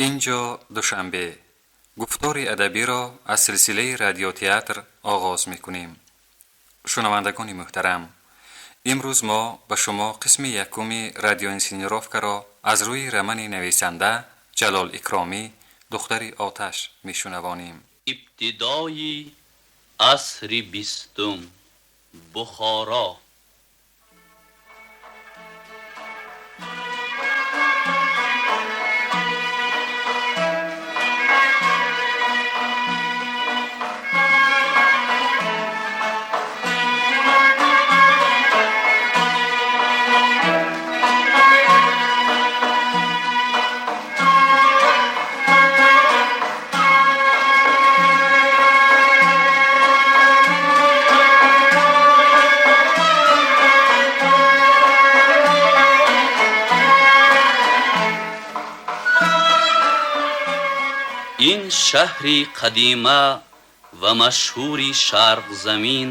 Инҷо Душанбе. Гуфтори адабиро аз силсилаи радиотеатр оғоз мекунем. Шунавандагони муҳтарам, имрӯз мо ба шумо қисми якуми радиоинсценировкаро аз рӯи романи нависанда Ҷалол Икромӣ «Духтари оташ» мешунавонем. Ибтидои асри бистум, Бухоро. Ин шаҳри қадима ва машҳури Шарқзамин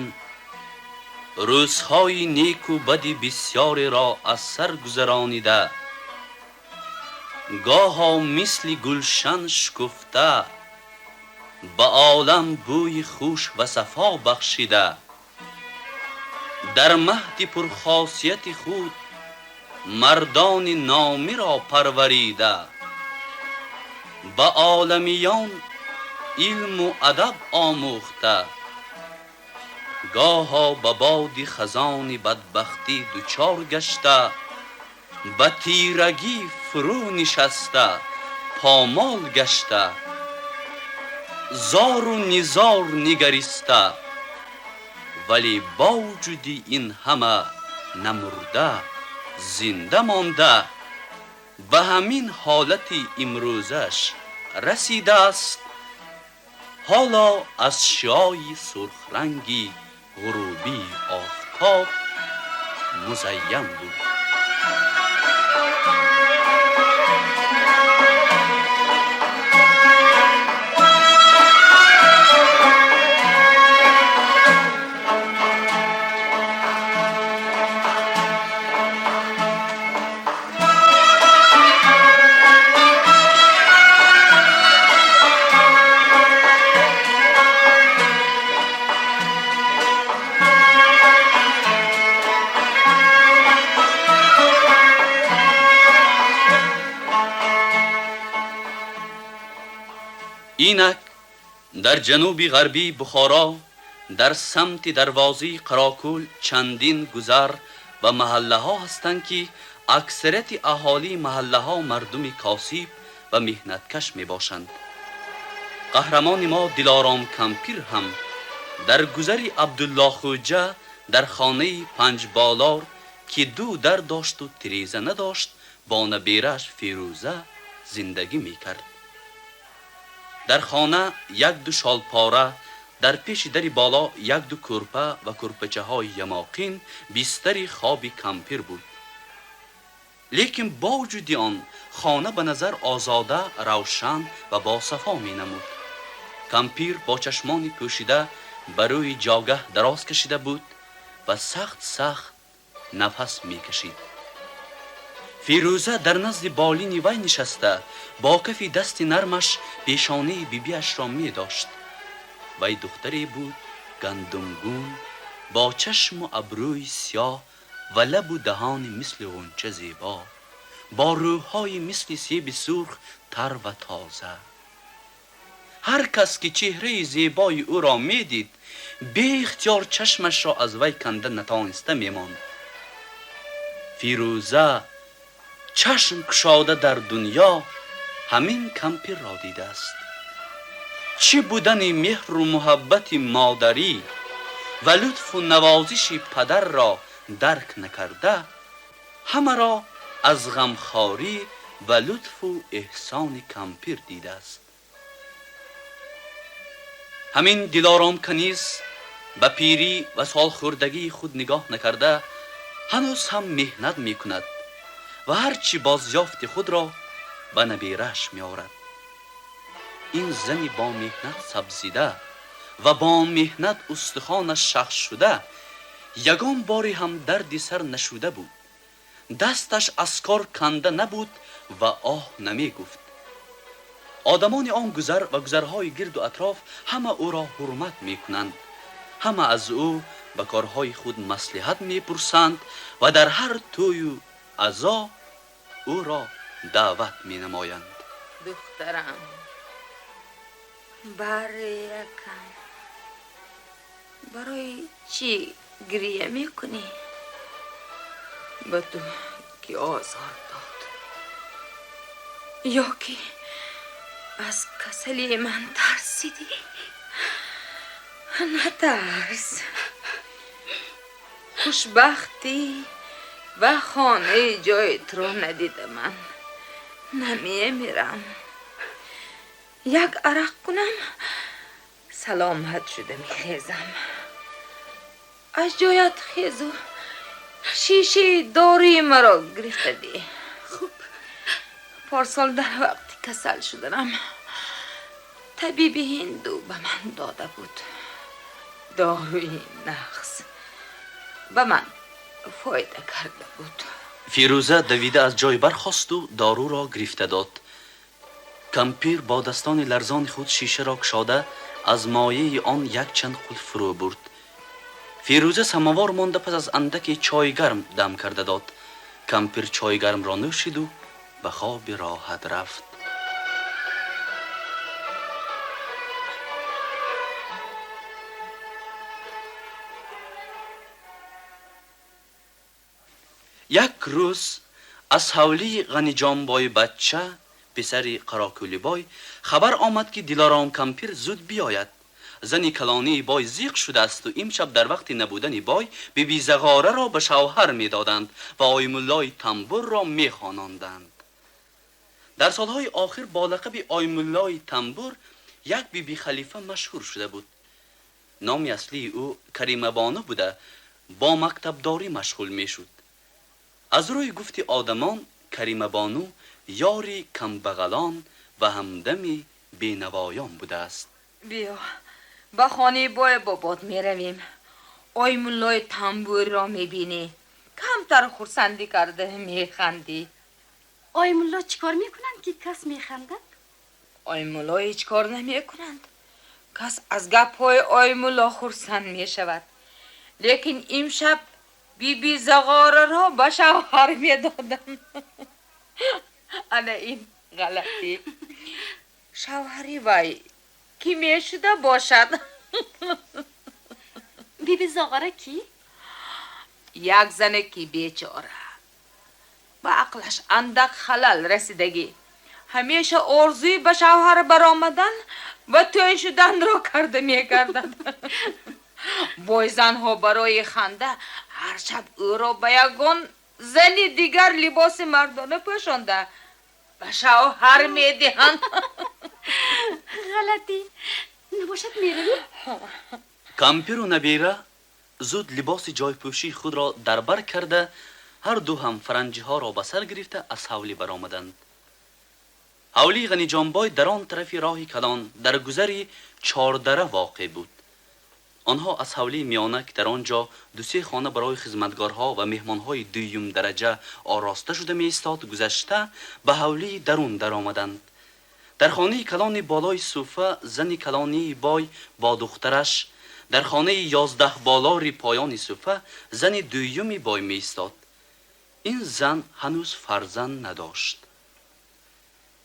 рӯзҳои неку бади бисёреро аз сар гузаронида, гоҳо мисли гулшан шукуфта, ба олам бӯи хуш ва сафо бахшида, дар маҳди пурхосияти худ мардони номиро парварида, ба оламиён илму адаб омӯхта, гоҳо ба боди хазони бадбахтӣ дучор гашта, ба тирагӣ фурӯ нишаста, помол гашта, зору низор нигариста, вале бо вуҷуди ин ҳама намурда, зинда монда, ба ҳамин ҳолати имрӯзаш расидааст. Ҳоло аз шиои сурхранги ғурубии офтоб музайян буд. Инак дар ҷануби ғарбии Бухоро, дар самти дарвозаи Қарокӯл, чандин гузар ва маҳаллаҳо ҳастанд, ки аксарияти аҳолии маҳаллаҳо мардуми косиб ва меҳнаткаш мебошанд. Қаҳрамони мо Дилором кампир ҳам дар гузари Абдуллоҳхӯҷа, дар хонаи панҷболор, ки ду дар дошту тиреза надошт, бо наберааш Фирӯза зиндагӣ мекард. Дар хона як-ду шолпора, дар пеши дари боло як-ду кӯрпа ва кӯрпачаҳои ямоқин бистари хоби кампир буд. Лекин бо вуҷуди он хона ба назар озода, равшан ва босафо менамуд. Кампир бо чашмони пӯшида ба рӯи ҷогаҳ дароз кашида буд ва сахт сахт нафас мекашид. Фирӯза дар назди болини вай нишаста, бо кафи дасти нармаш пешонаи бибиашро медошт. Вай духтаре буд гандумгун, бо чашму абрӯи сиёҳ ва лабу даҳони мисли ғунча зебо, бо рӯҳҳои мисли себи сурх тар ва тоза. Ҳар кас ки чеҳраи зебои ӯро медид, беихтиёр чашмашро аз вай канда натониста мемонд. Фирӯза чашм кушода дар дунё ҳамин кампирро дидааст. Чӣ будани меҳру муҳаббати модарӣ ва лутфу навозиши падарро дарк накарда, ҳамаро аз ғамхорӣ ва лутфу эҳсони кампир дидааст. Ҳамин Дилором каниз ба пирӣ ва солхӯрдагии худ нигоҳ накарда, ҳанӯз ҳам меҳнат мекунад ва ҳарчи бозёфти худро ба наберааш меорад. Ин зани бо меҳнат сабзида ва бо меҳнат устухонаш шахс шуда, ягон боре ҳам дарди сар нашуда буд. Дасташ аз кор канда набуд ва оҳ намегуфт. Одамони он гузар ва гузарҳои гирду атроф ҳама ӯро ҳурмат мекунанд. Ҳама аз ӯ ба корҳои худ маслиҳат мепурсанд ва дар ҳар тӯю азо ӯро даъват менамоянд. Духтарам, барякам, барои чӣ гиря мекунӣ? Ба ту ки озор дод, ё ки аз касалии ман тарсидӣ? Натарс, хушбахтӣ ва хонаи ҷои туро надида ман намемирам. Як арақ кунам, саломат шуда мехезам. Аз ҷоят хезу шишаи дории маро гирифта деҳ. Хуб. Парсол дар вақти касал шуданам табиби ҳинду ба ман дода буд доруи нақс, ба ман фоида карда буд. Фирӯза давида аз ҷой бархосту доруро гирифта дод. Кампир бо дастони ларзони худ шишаро кушода аз мояи он якчанд қулф фурӯ бурд. Фирӯза самовар монда пас аз андаке чойи гарм дам карда дод. Кампир чойи гармро нӯшиду ба хоби роҳат рафт. Як рӯз аз ҳавлии Ғаниҷонбои бача, писари Қарокӯлибой, хабар омад, ки Дилором кампир зуд биёяд. Зани калонии бой зиқ шудаасту имшаб дар вақти набудани бой Биби Зағораро ба шавҳар медоданд ва Оймуллои тамбурро мехононданд. Дар солҳои охир бо лақаби Оймуллои тамбур як биби халифа машҳур шуда буд. Номи аслии ӯ Каримабону буда, бо мактабдорӣ машғул мешуд. Аз рӯи гуфти одамон, Каримабону ёри камбағалон ва ҳамдами бенавоён будааст. Биё, ба хонаи бой бобод меравем. Оймуллои тамбурро мебинӣ, камтар хурсандӣ карда механдӣ. Оймулло чӣ кор мекунанд, ки кас механдад? Оймулло ҳеҷ кор намекунанд. Кас аз гапҳои Оймулло хурсанд мешавад. Лекин имшаб Биби Зағораро ба шавҳар медодам. Ана ин ғалатӣ. Шавҳари вай кӣ мешуда бошад? Биби Зағора кӣ? Як зане ки бечора, ба ақлаш андак халал расидагӣ, ҳамеша орзуи ба шавҳар баромадан ва тӯй шуданро карда мекардад. Бойзанҳо барои ханда ҳар шаб ӯро ба ягон зани дигар либоси мардона пӯшонда ба шавҳар медиҳанд. Ғалатӣ. Набошад, меравем? Кампиру набира зуд либоси ҷойпӯшии худро дар бар карда, ҳар ду ҳам фаранҷиҳоро ба сар гирифта аз ҳавлӣ баромаданд. Ҳавлии Ғаниҷонбой дар он тарафи роҳи калон дар гузари Чордара воқеъ буд. Онҳо аз ҳавлии миёна, ки дар он ҷо ду-се хона барои хизматгорҳо ва меҳмонҳои дуюм дараҷа ороста шуда меистод, гузашта ба ҳавлии дарун даромаданд. Дар хонаи калони болои суфа зани калонии бой бо духтараш, дар хонаи 11 болори поёни суфа зани дуюми бой меистод. Ин зан ҳанӯз фарзанд надошт.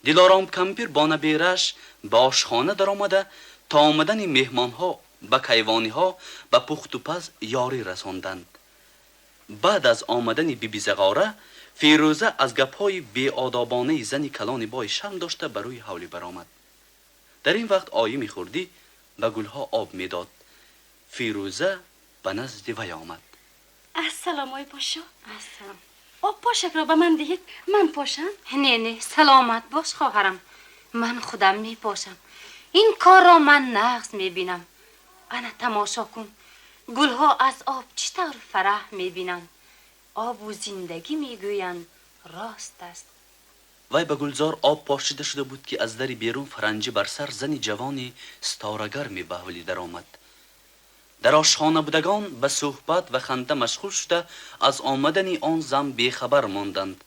Дилором кампир бо набераш ба ошхона даромада то омадани меҳмонҳо ба кайвониҳо ба пухтупаз ёрӣ расонданд. Баъд аз омадани Биби Зағора, Фирӯза аз гапҳои беодобонаи зани калони бой шарм дошта ба рӯи ҳавлӣ баромад. Дар ин вақт оими хурдӣ ба гулҳо об медод. Фирӯза ба назди вай омад. Ассалом, ой пошо. Ассалом. Об пошакро ба ман диҳед, ман пошам? Не, не, саломат бош, хоҳарам. Ман худам мепошам. Ин корро ман нағз мебинам. Ана тамошо кун. Гулҳо аз об чӣ тавр фараҳ мебинанд. Обу зиндагӣ мегӯянд, рост аст. Вай ба гулзор об пошида шуда буд, ки аз дари берун фаранҷӣ бар сар зани ҷавони ситорагарми ба ҳавлӣ даромад. Дар ошхона будагон ба суҳбат ва ханда машғул шуда аз омадани он зан бехабар монданд.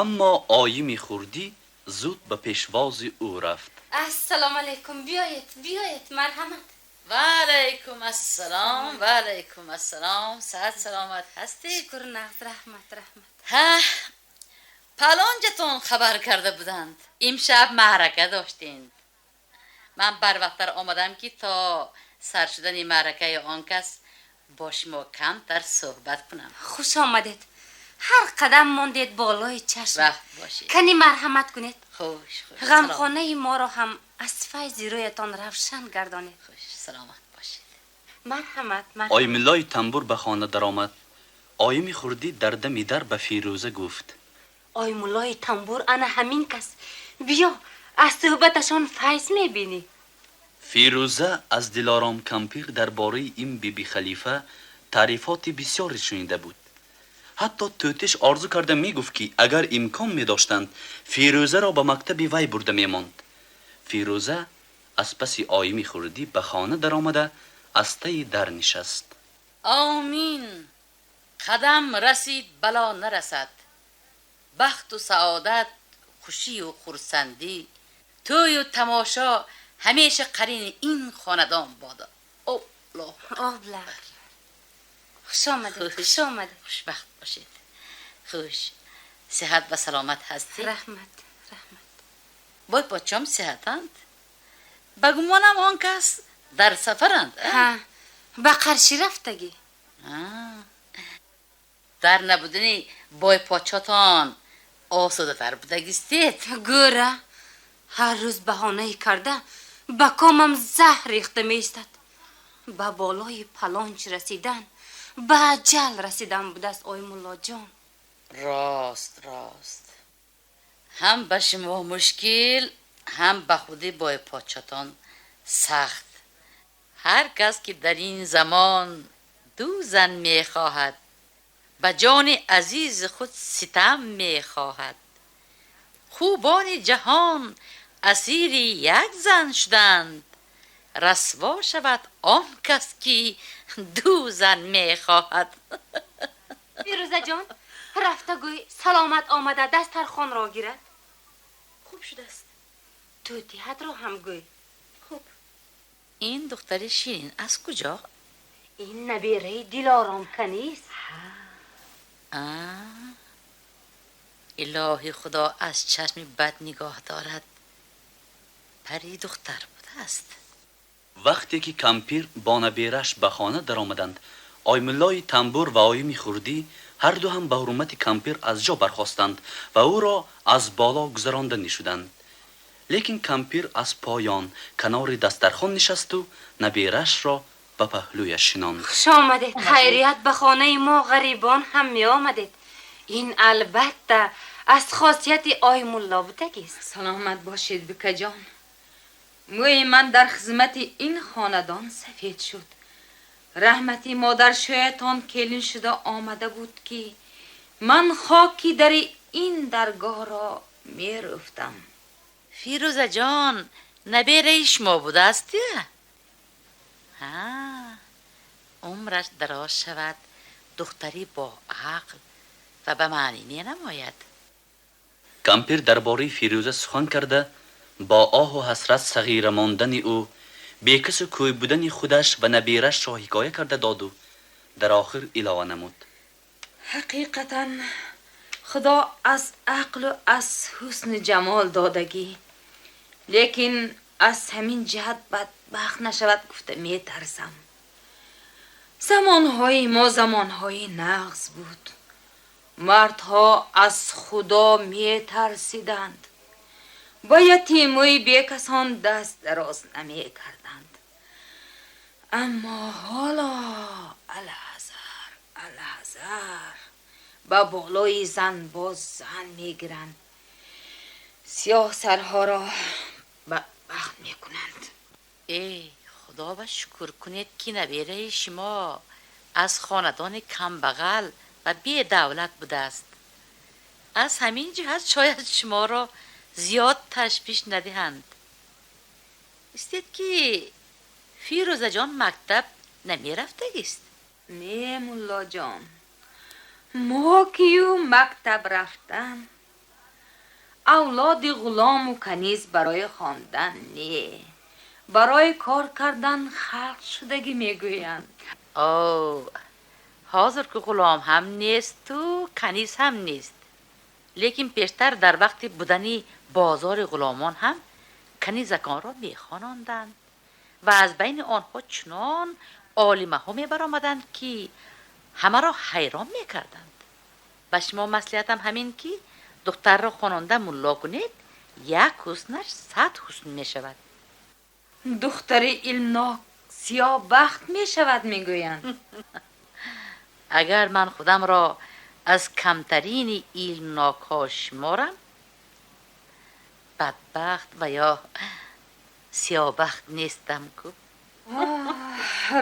Аммо оими хурдӣ зуд ба пешвози ӯ рафт. Ассалому алайкум, биёед, биёед, марҳамат. Ва алайкум ассалом, ва алайкум ассалом. Саҳат саломат ҳастед? Шукр, нағз, раҳмат, раҳмат. Ҳа, палонҷатон хабар карда буданд. Имшаб маърака доштед. Ман барвақттар омадам, ки то сар шудани маъракаи он кас бо шумо камтар суҳбат кунам. Хуш омадед. Ҳар қадам мондед болои чашм. Вақт бошед. Кани марҳамат кунед. Хуш, хуш. Ғамхонаи моро ҳам аз файзи рӯятон равшан гардонед. Хуш, саломат бошед. Марҳамат, марҳамат. Оюмуллои тамбур ба хона даромад. Оюми хурдӣ дар дами дар ба Фирӯза гуфт: Оюмуллои тамбур ана ҳамин кас. Биё, аз суҳбаташон файз мебинӣ. Фирӯза аз Дилором кампир дар бораи ин биби халифа таърифоти бисёре шунида буд. Ҳатто тӯтиш орзу карда мегуфт, ки агар имкон медоштанд, Фирӯзаро ба мактаби вай бурда мемонд. Фирӯза аз паси оюми хурдӣ ба хона даромада аз таи дар нишаст. Омин. Қадам расид, бало нарасад. Бахту саодат, хушию хурсандӣ, тӯю тамошо ҳамеша қарини ин хонадон бодо. Аллоҳу Обла. Хуш омадед, хуш омадед. Хушбахт бошед. Хуш, сиҳат ва саломат ҳастед? Раҳмат, раҳмат. Бой подшом сиҳатанд? Ба гумонам, он кас дар сафаранд. Ҳа, ба Қаршӣ рафтагӣ. Дар набудани бой подшотон осудатар будагистед. Гӯра, ҳар рӯз баҳонае карда ба комам заҳр рехта меистад. Ба болои палонч расидан ба аҷал расидан будааст, ой муллоҷон. Рост, рост, ҳам ба шумо мушкил, ҳам ба худи бой подшотон сахт. Ҳар кас ки дар ин замон ду зан мехоҳад, ба ҷони азизи худ ситам мехоҳад. Хубони ҷаҳон асири як зан шуданд, расво шавад он кас ки ду зан мехоҳад. Фирӯзаҷон, рафта гӯй, саломат омада дастархонро гирад. Хуб шудааст. Тӯтиҳатро ҳам гӯй. Хуб. Ин духтари ширин аз куҷо? Ин набераи Дилором канист. Илоҳи Худо аз чашми бад нигоҳ дорад. Пари духтар будааст. Вақте ки кампир бо набераш ба хона даромаданд, Оюмуллои тамбур ва оюми хурдӣ ҳар ду ҳам ба ҳурмати кампир аз ҷо бархостанд ва ӯро аз боло гузаронда нишуданд. Лекин кампир аз поён канори дастархон нишасту наберашро ба паҳлӯяш шинонд. Хуш омадед. Хайрият, ба хонаи мо ғарибон ҳам меомадед. Ин албатта аз хосияти ой мулло будагист. Саломат бошед, бикаҷон. Мӯи ман дар хизмати ин хонадон сафед шуд. Раҳмати модаршӯятон келин шуда омада буд, ки ман хоки дари ин даргоҳро мерӯфтам. Фирӯзаҷон, набераи шумо будааст? Ҳа, умраш дароз шавад, духтари бо ақл ва ба маънӣ менамояд. Кампир дар бораи Фирӯза сухан карда, бо оҳу ҳасрат сағира мондани ӯ, бекасу кӯй будани худаш ва наберашро ҳикоя карда доду дар охир илова намуд: Ҳақиқатан, Худо аз ақлу аз ҳусни ҷамол додагӣ, лекин аз ҳамин ҷиҳат бадбахт нашавад гуфта метарсам. Замонҳои мо замонҳои нағз буд. Мардҳо аз Худо метарсиданд, ба ятимӯи бекасон даст дароз намекарданд. Аммо ҳоло алҳазар, алҳазар, ба болои зан боз зан мегиранд, сиёҳ сарҳоро бадбахт мекунанд. Э, Худо ба шукр кунед, ки набераи шумо аз хонадони камбағал ва бедавлат будааст. Аз ҳамин ҷиҳат шояд шуморо зиёд ташвиш надиҳанд. Истед, ки Фирӯзаҷон мактаб намерафтагист? Не, муллоҷон, мо кию мактаб рафтан. Авлоди ғулому каниз барои хондан не, барои кор кардан халқ шудагӣ мегӯянд. О, ҳозир ки ғулом ҳам несту каниз ҳам нест, лекин пештар дар вақти будани бозори ғуломон ҳам канизаконро мехононданд ва аз байни онҳо чунон олимаҳо мебаромаданд, ки ҳамаро ҳайрон мекарданд. Ба шумо маслиҳатам ҳамин, ки духтарро хононда мулло кунед, як ҳуснаш 100 ҳусн мешавад. Духтари илмнок сиёҳбахт мешавад, мегӯянд. Агар ман худамро аз камтарини илмнокҳо шуморам, бадбахт ва ё сиёҳбахт нестам ку.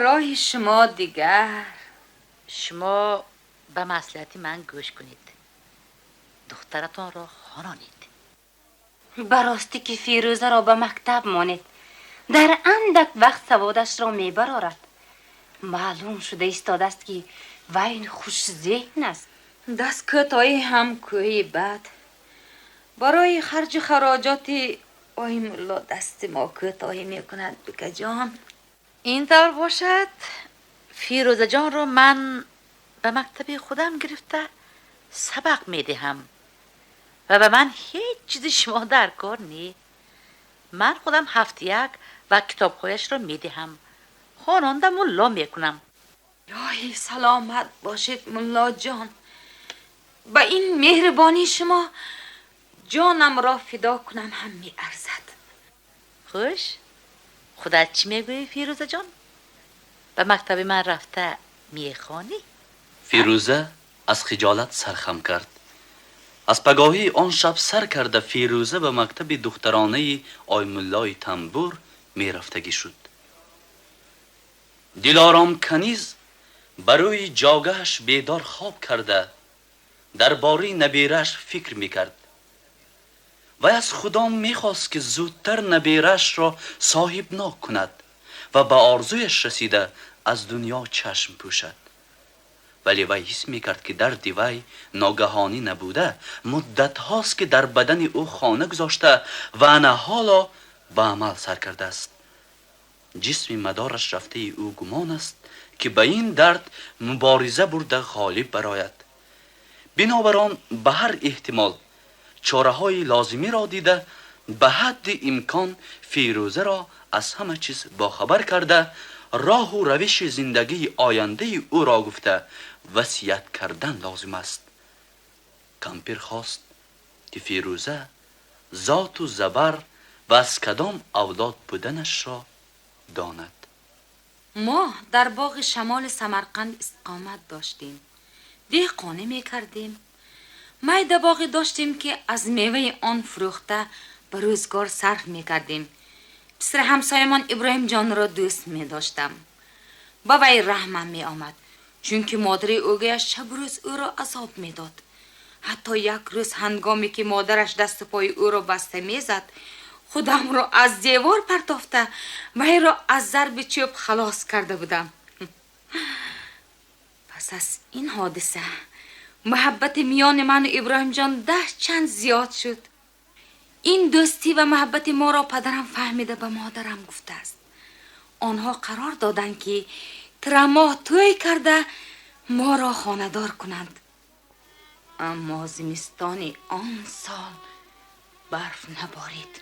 Роҳи шумо дигар. Шумо ба маслиҳати ман гӯш кунед, духтаратонро хононед. Ба ростӣ ки Фирӯзаро ба мактаб монед, дар андак вақт саводашро мебарорад. Маълум шуда истодааст, ки вай хушзеҳн аст. Даст кӯтоҳӣ ҳам кӯҳи бад. Барои харҷу хароҷоти ой мулло дасти мо кӯтоҳӣ мекунад, бикаҷон. Ин тавр бошад, Фирӯзаҷонро ман ба мактаби худам гирифта сабақ медиҳам ва ба ман ҳеҷ чизи шумо дар кор не. Ман худам ҳафтяк ва китобҳояшро медиҳам, хононда мулло мекунам. Илоҳӣ саломат бошед, муллоҷон. Ба ин меҳрибонии шумо ҷонамро фидо кунам ҳам меарзад. Хуш, худат чӣ мегӯӣ, Фирӯзаҷон? Ба мактаби ман рафта мехонӣ? Фирӯза аз хиҷолат сархам кард. Аз пагоҳии он шаб сар карда Фирӯза ба мактаби духтаронаи Оймуллои Тамбур мерафтагӣ шуд. Дилором каниз барои ҷогаҳаш бедор хоб карда дар бораи наберааш фикр мекард. Вай аз Худо мехост, ки зудтар набераашро соҳибнок кунад ва ба орзуяш расида аз дунё чашм пӯшад. Вале вай ҳис мекард, ки дарди вай ногаҳонӣ набуда, муддатҳост, ки дар бадани ӯ хона гузошта ва ана ҳоло ба амал сар кардааст. Ҷисми мадораш рафтаи ӯ гумон аст, ки ба ин дард мубориза бурда ғолиб барояд. Бинобар он ба ҳар эҳтимол чораҳои лозимиро дида ба ҳадди имкон Фирӯзаро аз ҳама чиз бохабар карда роҳу равиши зиндагии ояндаи ӯро гуфта васият кардан лозим аст. Кампир хост, ки Фирӯза зоту забар ва аз кадом авлод буданашро донад. Мо дар боғи шамоли Самарқанд истиқомат доштем. Деҳқонӣ мекардем. Майда боғе доштем, ки аз меваи он фурӯхта ба рӯзгор сарф мекардем. Писари ҳамсоямон Иброҳимҷонро дӯст медоштам. Ба вай раҳмам меомад, чунки модари ӯгаяш шабу рӯз ӯро азоб медод. Ҳатто як рӯз ҳангоме ки модараш дасту пои ӯро баста мезад, худамро аз девор партофта вайро аз зарби чӯб халос карда будам. Пас аз ин ҳодиса муҳаббати миёни ману Иброҳимҷон 10 чанд зиёд шуд. Ин дӯстӣ ва муҳаббати моро падарам фаҳмида ба модарам гуфтааст. Онҳо қарор доданд, ки тирамоҳ тӯй карда моро хонадор кунанд. Аммо зимистони он сол барф наборид.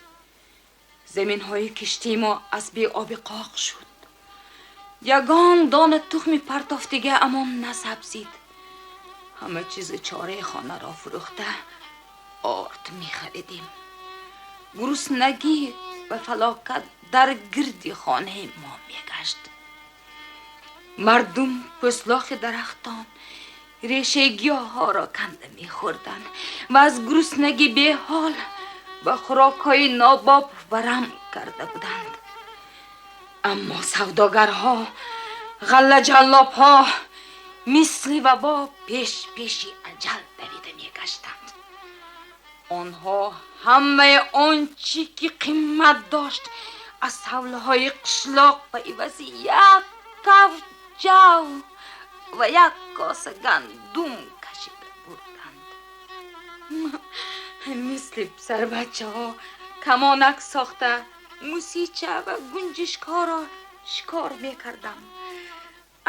Заминҳои киштии мо аз беоби қоқ шуд. Ягон дона тухми партофтига амон насабзид. Ҳама чизи чораи хонаро фурӯхта орд мехаридем. Гуруснагӣ ва фалокат дар гирди хонаи мо мегашт. Мардум пӯслохи дарахтон, решаи гиёҳҳоро канда мехӯрданд ва аз гуруснагӣ беҳол ба хӯрокҳои нобоб варам карда буданд. Аммо савдогарҳо, ғаллаҷаллобҳо мисли вабо пеш пеши аҷал давида мегаштанд. Онҳо ҳамаи он чӣ ки қимат дошт аз ҳавлиҳои қишлоқ ба ивази як кафт ҷав ва як коса гандум кашида бурданд. Мисли писарбачаҳо камонак сохта, мусича ва гунҷишкҳоро шикор мекардам.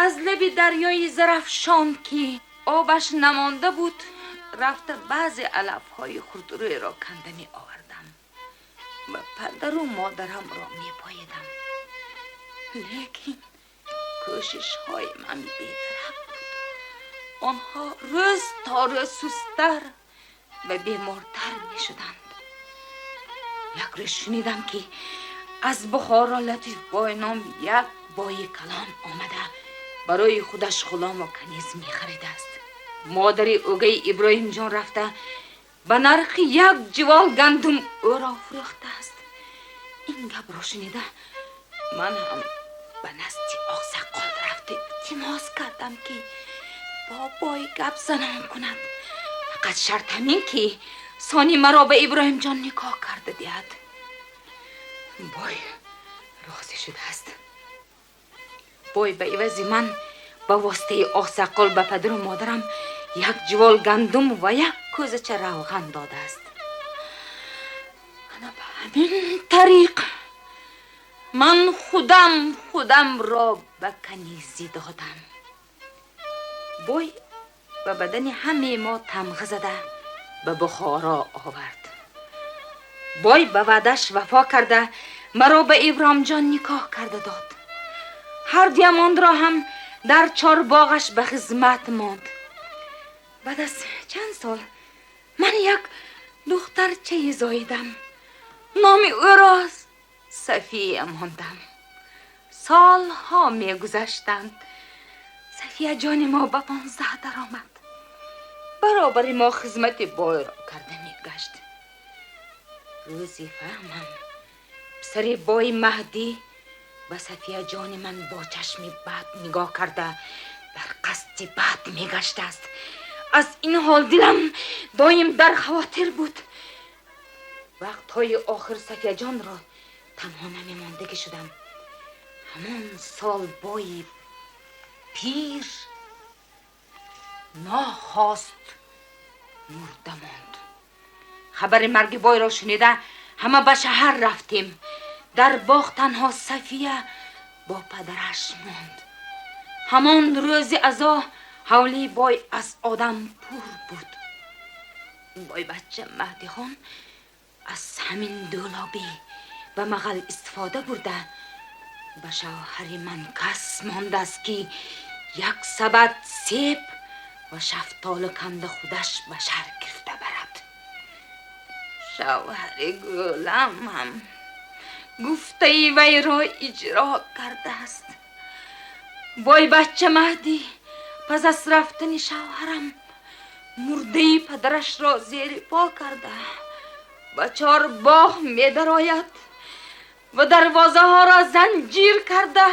Аз лаби дарёи Зарафшон, ки обаш намонда буд, рафта баъзе алафҳои хурдрӯйро канда меовардам ва падару модарамро мепоидам. Лекин кӯшишҳои ман бетараф буд. Онҳо рӯз то рӯз сусттар ва бемортар мешуданд. Як рӯз шунидам, ки аз Бухоро Латифбой ном як бои калон омада барои худаш ғулому каниз мехаридааст. Модари ӯгаи Иброҳимҷон рафта ба нархи як ҷивол гандум ӯро фурӯхтааст. Ин гапро шунида ман ҳам ба назди Оқсақол рафта илтимос кардам, ки бо бой гап занон кунад. Фақат шарт ҳамин, ки сони маро ба Иброҳимҷон никоҳ карда диҳад. Бой розӣ шудааст. Бой ба ивази ман ба воситаи Оқсақол ба падару модарам як ҷувол гандум ва як кӯзача равған додааст. Ана ба ҳамин тариқ ман худам худамро ба канизӣ додам. Бой ба бадани ҳамаи мо тамға зада ба Бухоро овард. Бой ба ваъдаш вафо карда маро ба Иброҳимҷон никоҳ карда дод. Ҳар дуямонро ҳам дар чорбоғаш ба хизмат монд. Баъд аз чанд сол ман як духтарчае зоидам. Номи ӯро Сафия мондам. Солҳо мегузаштанд. Сафия ҷони мо ба 15 даромад. Баробари мо хизмати бойро карда мегашт. Рӯзе фаҳмам, писари бои Маҳдӣ ба Сафия ҷони ман бо чашми бад нигоҳ карда дар қасди бад мегаштааст. Аз ин ҳол дилам доим дар хавотир буд. Вақтҳои охир Сафияҷонро танҳо намемондагӣ шудам. Ҳамон сол бои пир нохост мурда монд. Хабари марги бойро шунида ҳама ба шаҳар рафтем. Дар боғ танҳо Сафия бо падараш монд. Ҳамон рӯзи азо ҳавлии бой аз одам пур буд. Бойбача Маҳдихон аз ҳамин дӯлобӣ ба мағал истифода бурда ба шавҳари ман кас мондааст, ки як сабад себ ва шафтолу канда худаш ба шаҳр гирифта барад. Шавҳари гулам ҳам гуфтаи вайро иҷро кардааст. Бойбача Маҳдӣ пас аз рафтани шавҳарам мурдаи падарашро зери по карда ба чорбоғ медарояд ва дарвозаҳоро занҷир карда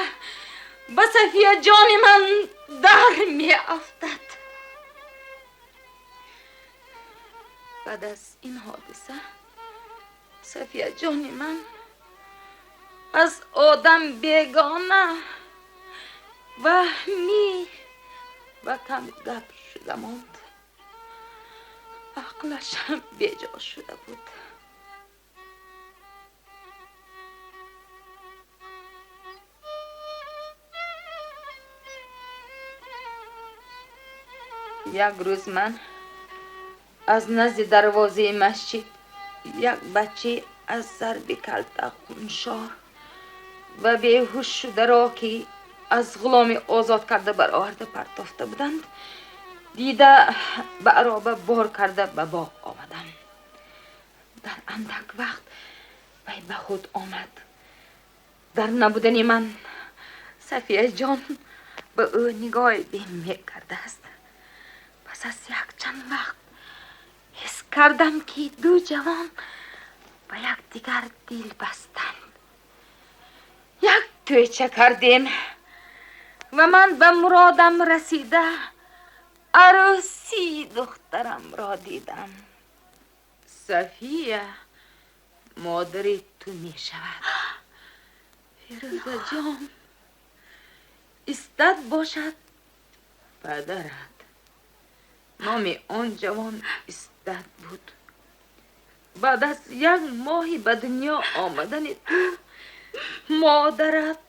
ба Сафия ҷони ман дар меафтад. Баъд аз ин ҳодиса Сафия ҷони ман аз одам бегона, ваҳмӣ ва камгап шуда монд. Ақлаш ҳам беҷо шуда буд. Як рӯз ман аз назди дарвозаи масҷид як бача аз зарби калта хуншор ва беҳуш шударо, ки аз ғуломи озод карда бароварда партофта буданд, дида ба ароба бор карда ба боғ омадам. Дар андак вақт вай ба худ омад. Дар набудани ман Сафияҷон ба ӯ нигоҳи бем мекардааст. Пас аз якчанд вақт ҳис кардам, ки ду ҷавон ба якдигар дил бастанд. Як тӯйча кардем ва ман ба муродам расида арӯсии духтарамро дидам. Сафия модари ту мешавад. Фирӯзаҷон, истад бошад падарат. Номи он ҷавон Истад буд. Баъд аз як моҳи ба дунё омадани ту модарат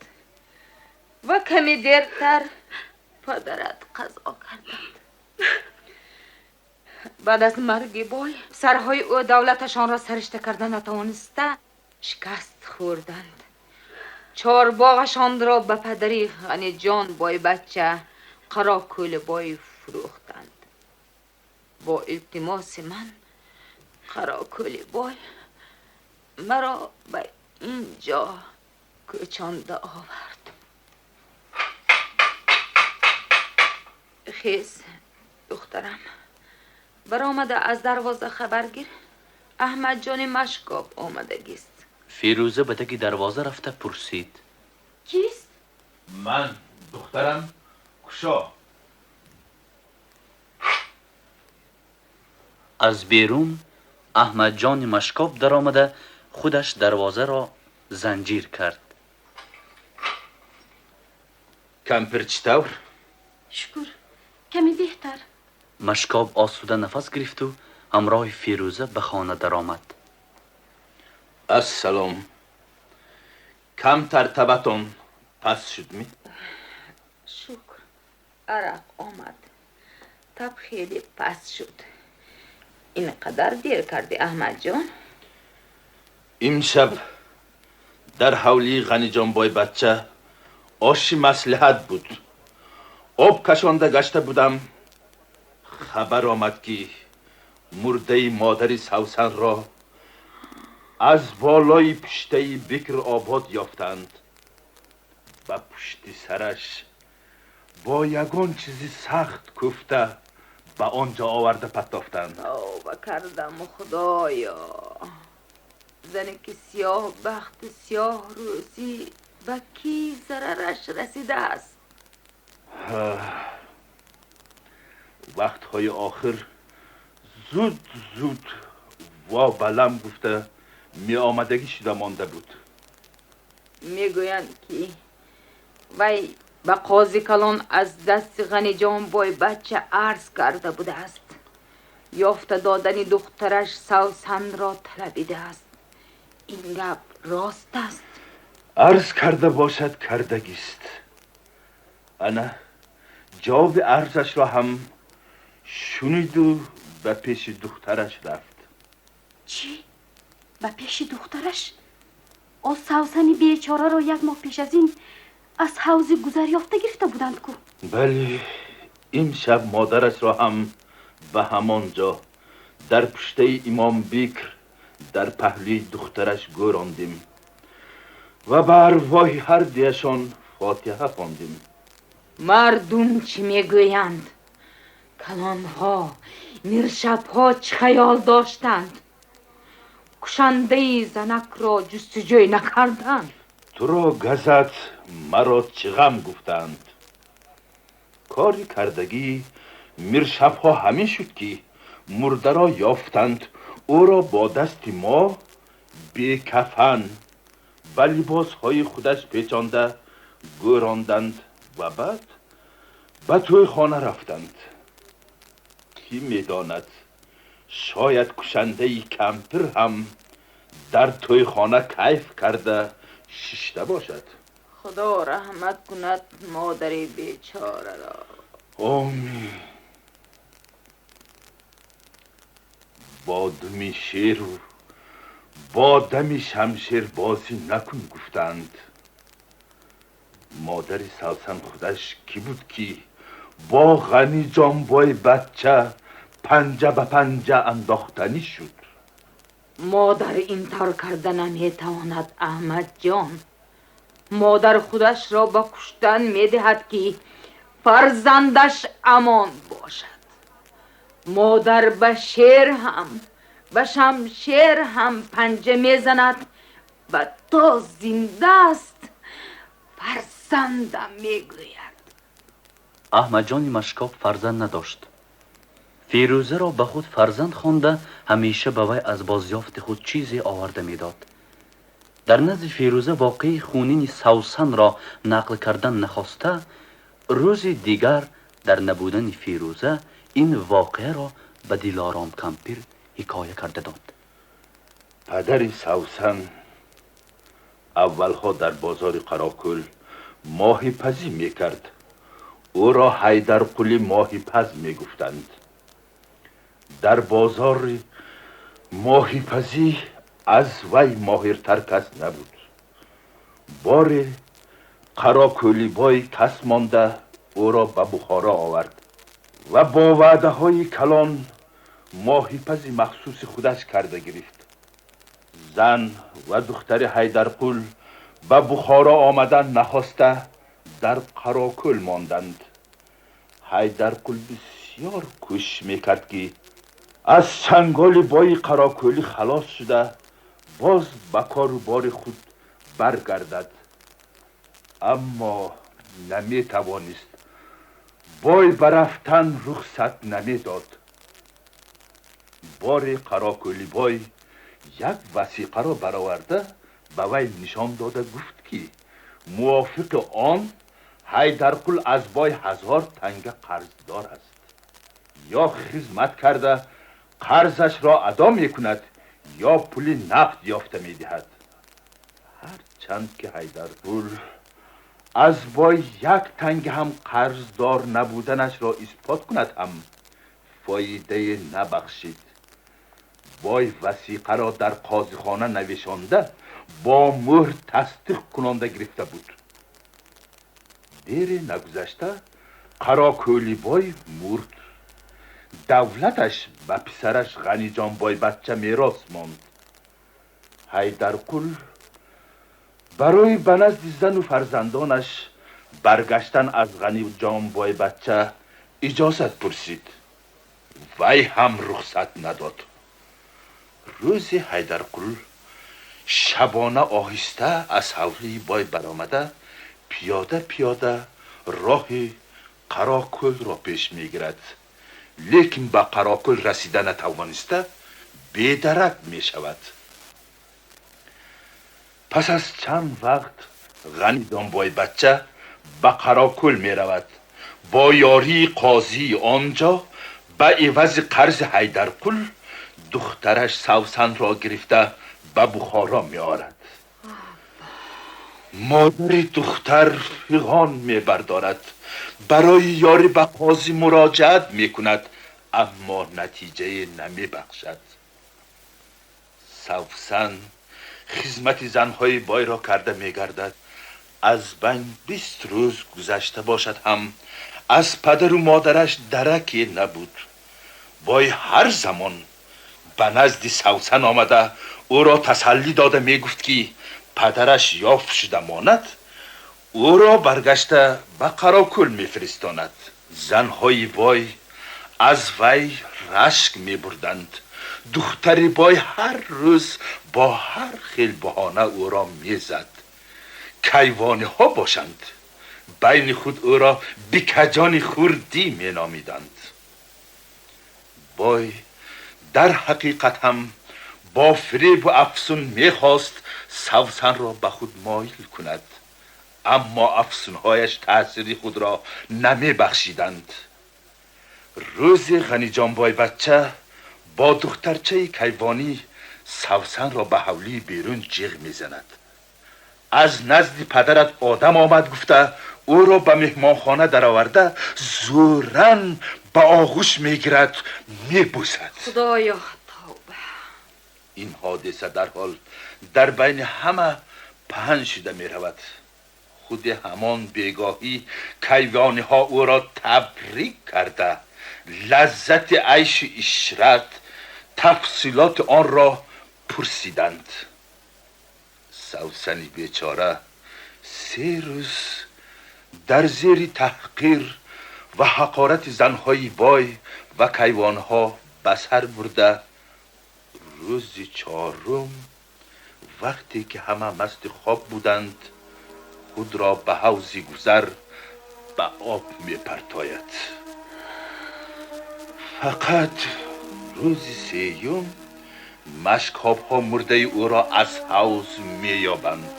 ва каме дертар падарат қазо карданд. Баъд аз марги бой писарҳои ӯ давлаташонро саришта карда натавониста шикаст хӯрданд. Чорбоғашонро ба падари Ғаниҷон бойбача Қарокӯли бой фурӯхтанд. Бо илтимоси ман Қарокӯли бой маро ба ин ҷо кӯчонда овард. Хез, духтарам, баромада аз дарвоза хабаргир, Аҳмадҷони Машкоб омадагист. Фирӯза ба таги дарвоза рафта пурсид: Кист? Ман, духтарам, кушо. Аз берун Аҳмадҷони Машкоб даромада худаш дарвозаро занҷир кард. Кампир чӣ тавр? Шукр, каме беҳтар. Машкоб осуда нафас гирифту ҳамроҳи Фирӯза ба хона даромад. Ассалом. Камтар табатон пас шудми? Шукр, арақ омад. Таб хеле пас шуд. Ин қадар дер кардӣ, Аҳмадҷон? Имшаб дар ҳавлии Ғаниҷон бойбача оши маслиҳат буд. Об кашонда гашта будам, хабар омад ки мурдаи модари Савсанро аз болои пуштаи Бикр Обод ёфтанд. Ба пушти сараш бо ягон чизи сахт кӯфта ба он ҷо оварда партофтанд. Тавба кардам, Худоё. Зане ки сиёҳ бахту сиёҳ рӯзӣ ба кӣ зарараш расидааст? Вақтҳои охир зуд зуд ва балам гуфта меомадагӣ шуда монда буд. Мегӯянд ки вай ба қози калон аз дасти Ғаниҷон бойбача арз карда будааст. Ёфта додани духтараш Савсанро талабидааст. Ин гап рост аст? Арз карда бошад, кардагист. Ана ҷавоби арзашро ҳам шуниду ба пеши духтараш рафт. Чӣ? Ба пеши духтараш? О Савсани бечораро як моҳ пеш аз ин аз ҳавзи гузар ёфта гирифта буданд ку? Бале, имшаб модарашро ҳам ба ҳамон ҷо дар пуштаи Имом Бикр дар паҳлӯи духтараш гӯрондем ва ба арвоҳи ҳар дуяшон фотиҳа хондем. Мардум чӣ мегӯянд? Калонҳо, миршабҳо чӣ хаёл доштанд? Кушандаи занакро ҷустуҷӯй накарданд? Туро газад, маро чӣ ғам гуфтанд. Кори кардагии миршабҳо ҳамин шуд ки мурдаро ёфтанд, ӯро бо дасти мо бекафан ба либосҳои худаш печонда гӯронданд ва баъд ба тӯйхона рафтанд. Кӣ медонад, шояд кушандаи кампир ҳам дар тӯйхона кайф карда шишта бошад. Худо раҳмат кунад модари бечораро. Омин. Бо думи шеру бо дами шамшер бозӣ накун гуфтанд. Модари Савсан худаш кӣ буд ки бо Ғаниҷон бойбача панҷа ба панҷа андохтанӣ шуд? Модар ин тавр карда наметавонад, Аҳмадҷон. Модар худашро ба куштан медиҳад ки фарзандаш амон бошад. Модар ба шер ҳам ба шамшер ҳам панҷа мезанад ва то зинда аст фарзандам мегӯяд. Аҳмадҷони Машкоб фарзанд надошт. Фирӯзаро ба худ фарзанд хонда ҳамеша ба вай аз бозёфти худ чизе оварда медод. Дар назди Фирӯза воқеаи хунини Савсанро нақл кардан нахоста, рӯзи дигар дар набудани Фирӯза ин воқеаро ба Дилором кампир ҳикоя карда дод. Падари Савсан аввалҳо дар бозори Қарокӯл моҳипазӣ мекард. Ӯро Ҳайдарқули моҳипаз мегуфтанд. Дар бозори моҳипазӣ аз вай моҳиртар кас набуд. Боре Қарокӯлибой кас монда ӯро ба Бухоро овард ва бо ваъдаҳои калон моҳипази махсуси худаш карда гирифт. Зан ва духтари Ҳайдарқул ба Бухоро омадан нахоста дар Қарокӯл монданд. Ҳайдарқул бисёр кӯшиш мекард, ки аз чанголи бои Қарокӯлӣ халос шуда боз ба кору бори худ баргардад, аммо наметавонист. Бой ба рафтан рухсат намедод. Бори Қарокӯлибой як васиқаро бароварда ба вай нишон дода гуфт, ки мувофиқи он Ҳайдарқул аз бой 1000 танга қарздор аст. Ё хизмат карда қарзашро адо мекунад, ё пули нақд ёфта медиҳад. Ҳарчанд ки Ҳайдарқул аз бой як танга ҳам қарздор набуданашро исбот кунад ҳам фоидае набахшид. Бой васиқаро дар қозихона навишонда бо мӯҳр тасдиқ кунонда гирифта буд. Дере нагузашта Қарокӯлибой мурд. Давлаташ ба писараш Ғаниҷонбойбача мерос монд. Ҳайдарқул барои ба назди зану фарзандонаш баргаштан аз Ғаниҷонбойбача иҷозат пурсид. Вай ҳам рухсат надод. Рӯзи Ҳайдарқул шабона оҳиста аз ҳавлии бой баромада пиёда пиёда роҳи Қарокӯлро пеш мегирад. Лекин ба Қарокӯл расида натавониста бедарак мешавад. Пас аз чанд вақт Ғаниҷонбойбача ба Қарокӯл меравад. Бо ёрии қозии он ҷо ба ивази қарзи Ҳайдарқул духтараш Савсанро гирифта ба Бухоро меорад. Модари духтар фиғон мебардорад, барои ёрӣ ба қозӣ муроҷиат мекунад, аммо натиҷае намебахшад. Савсан хизмати занҳои бойро карда мегардад. Аз байн 20 рӯз гузашта бошад ҳам аз падару модараш дараке набуд. Бой ҳар замон ба назди Савсан омада ӯро тасаллӣ дода мегуфт, ки падараш ёфт шуда монад, ӯро баргашта ба Қарокӯл мефиристонад. Занҳои бой аз вай рашк мебурданд. Духтари бой ҳар рӯз бо ҳар хел баҳона ӯро мезад. Кайвониҳо бошанд, байни худ ӯро бикаҷони хурдӣ меномиданд. Бой дар ҳақиқат ҳам бо фиребу афсун мехост Савсанро ба худ моил кунад, аммо афсунҳояш таъсири худро намебахшиданд. Рӯзи Ғаниҷонбойбача бо духтарчаи кайвонӣ Савсанро ба ҳавлии берун ҷиғ мезанад. Аз назди падарат одам омад гуфта ӯро ба меҳмонхона дароварда зӯран ба оғӯш мегирад, мебӯсад. Худоё, тавба! Ин ҳодиса дарҳол дар байни ҳама паҳн шуда меравад. Худи ҳамон бегоҳӣ кайвониҳо ӯро табрик карда лаззати айшу ишрат, тафсилоти онро пурсиданд. Савсани бечора 3 рӯз дар зери таҳқир ва ҳақорати занҳои бой ва кайвонҳо ба сар бурда, рӯзи 4 вақте ки ҳама масти хоб буданд, худро ба ҳавзи гузар ба об мепартояд. Фақат рӯзи 3 машкобҳо мурдаи ӯро аз ҳавз меёбанд.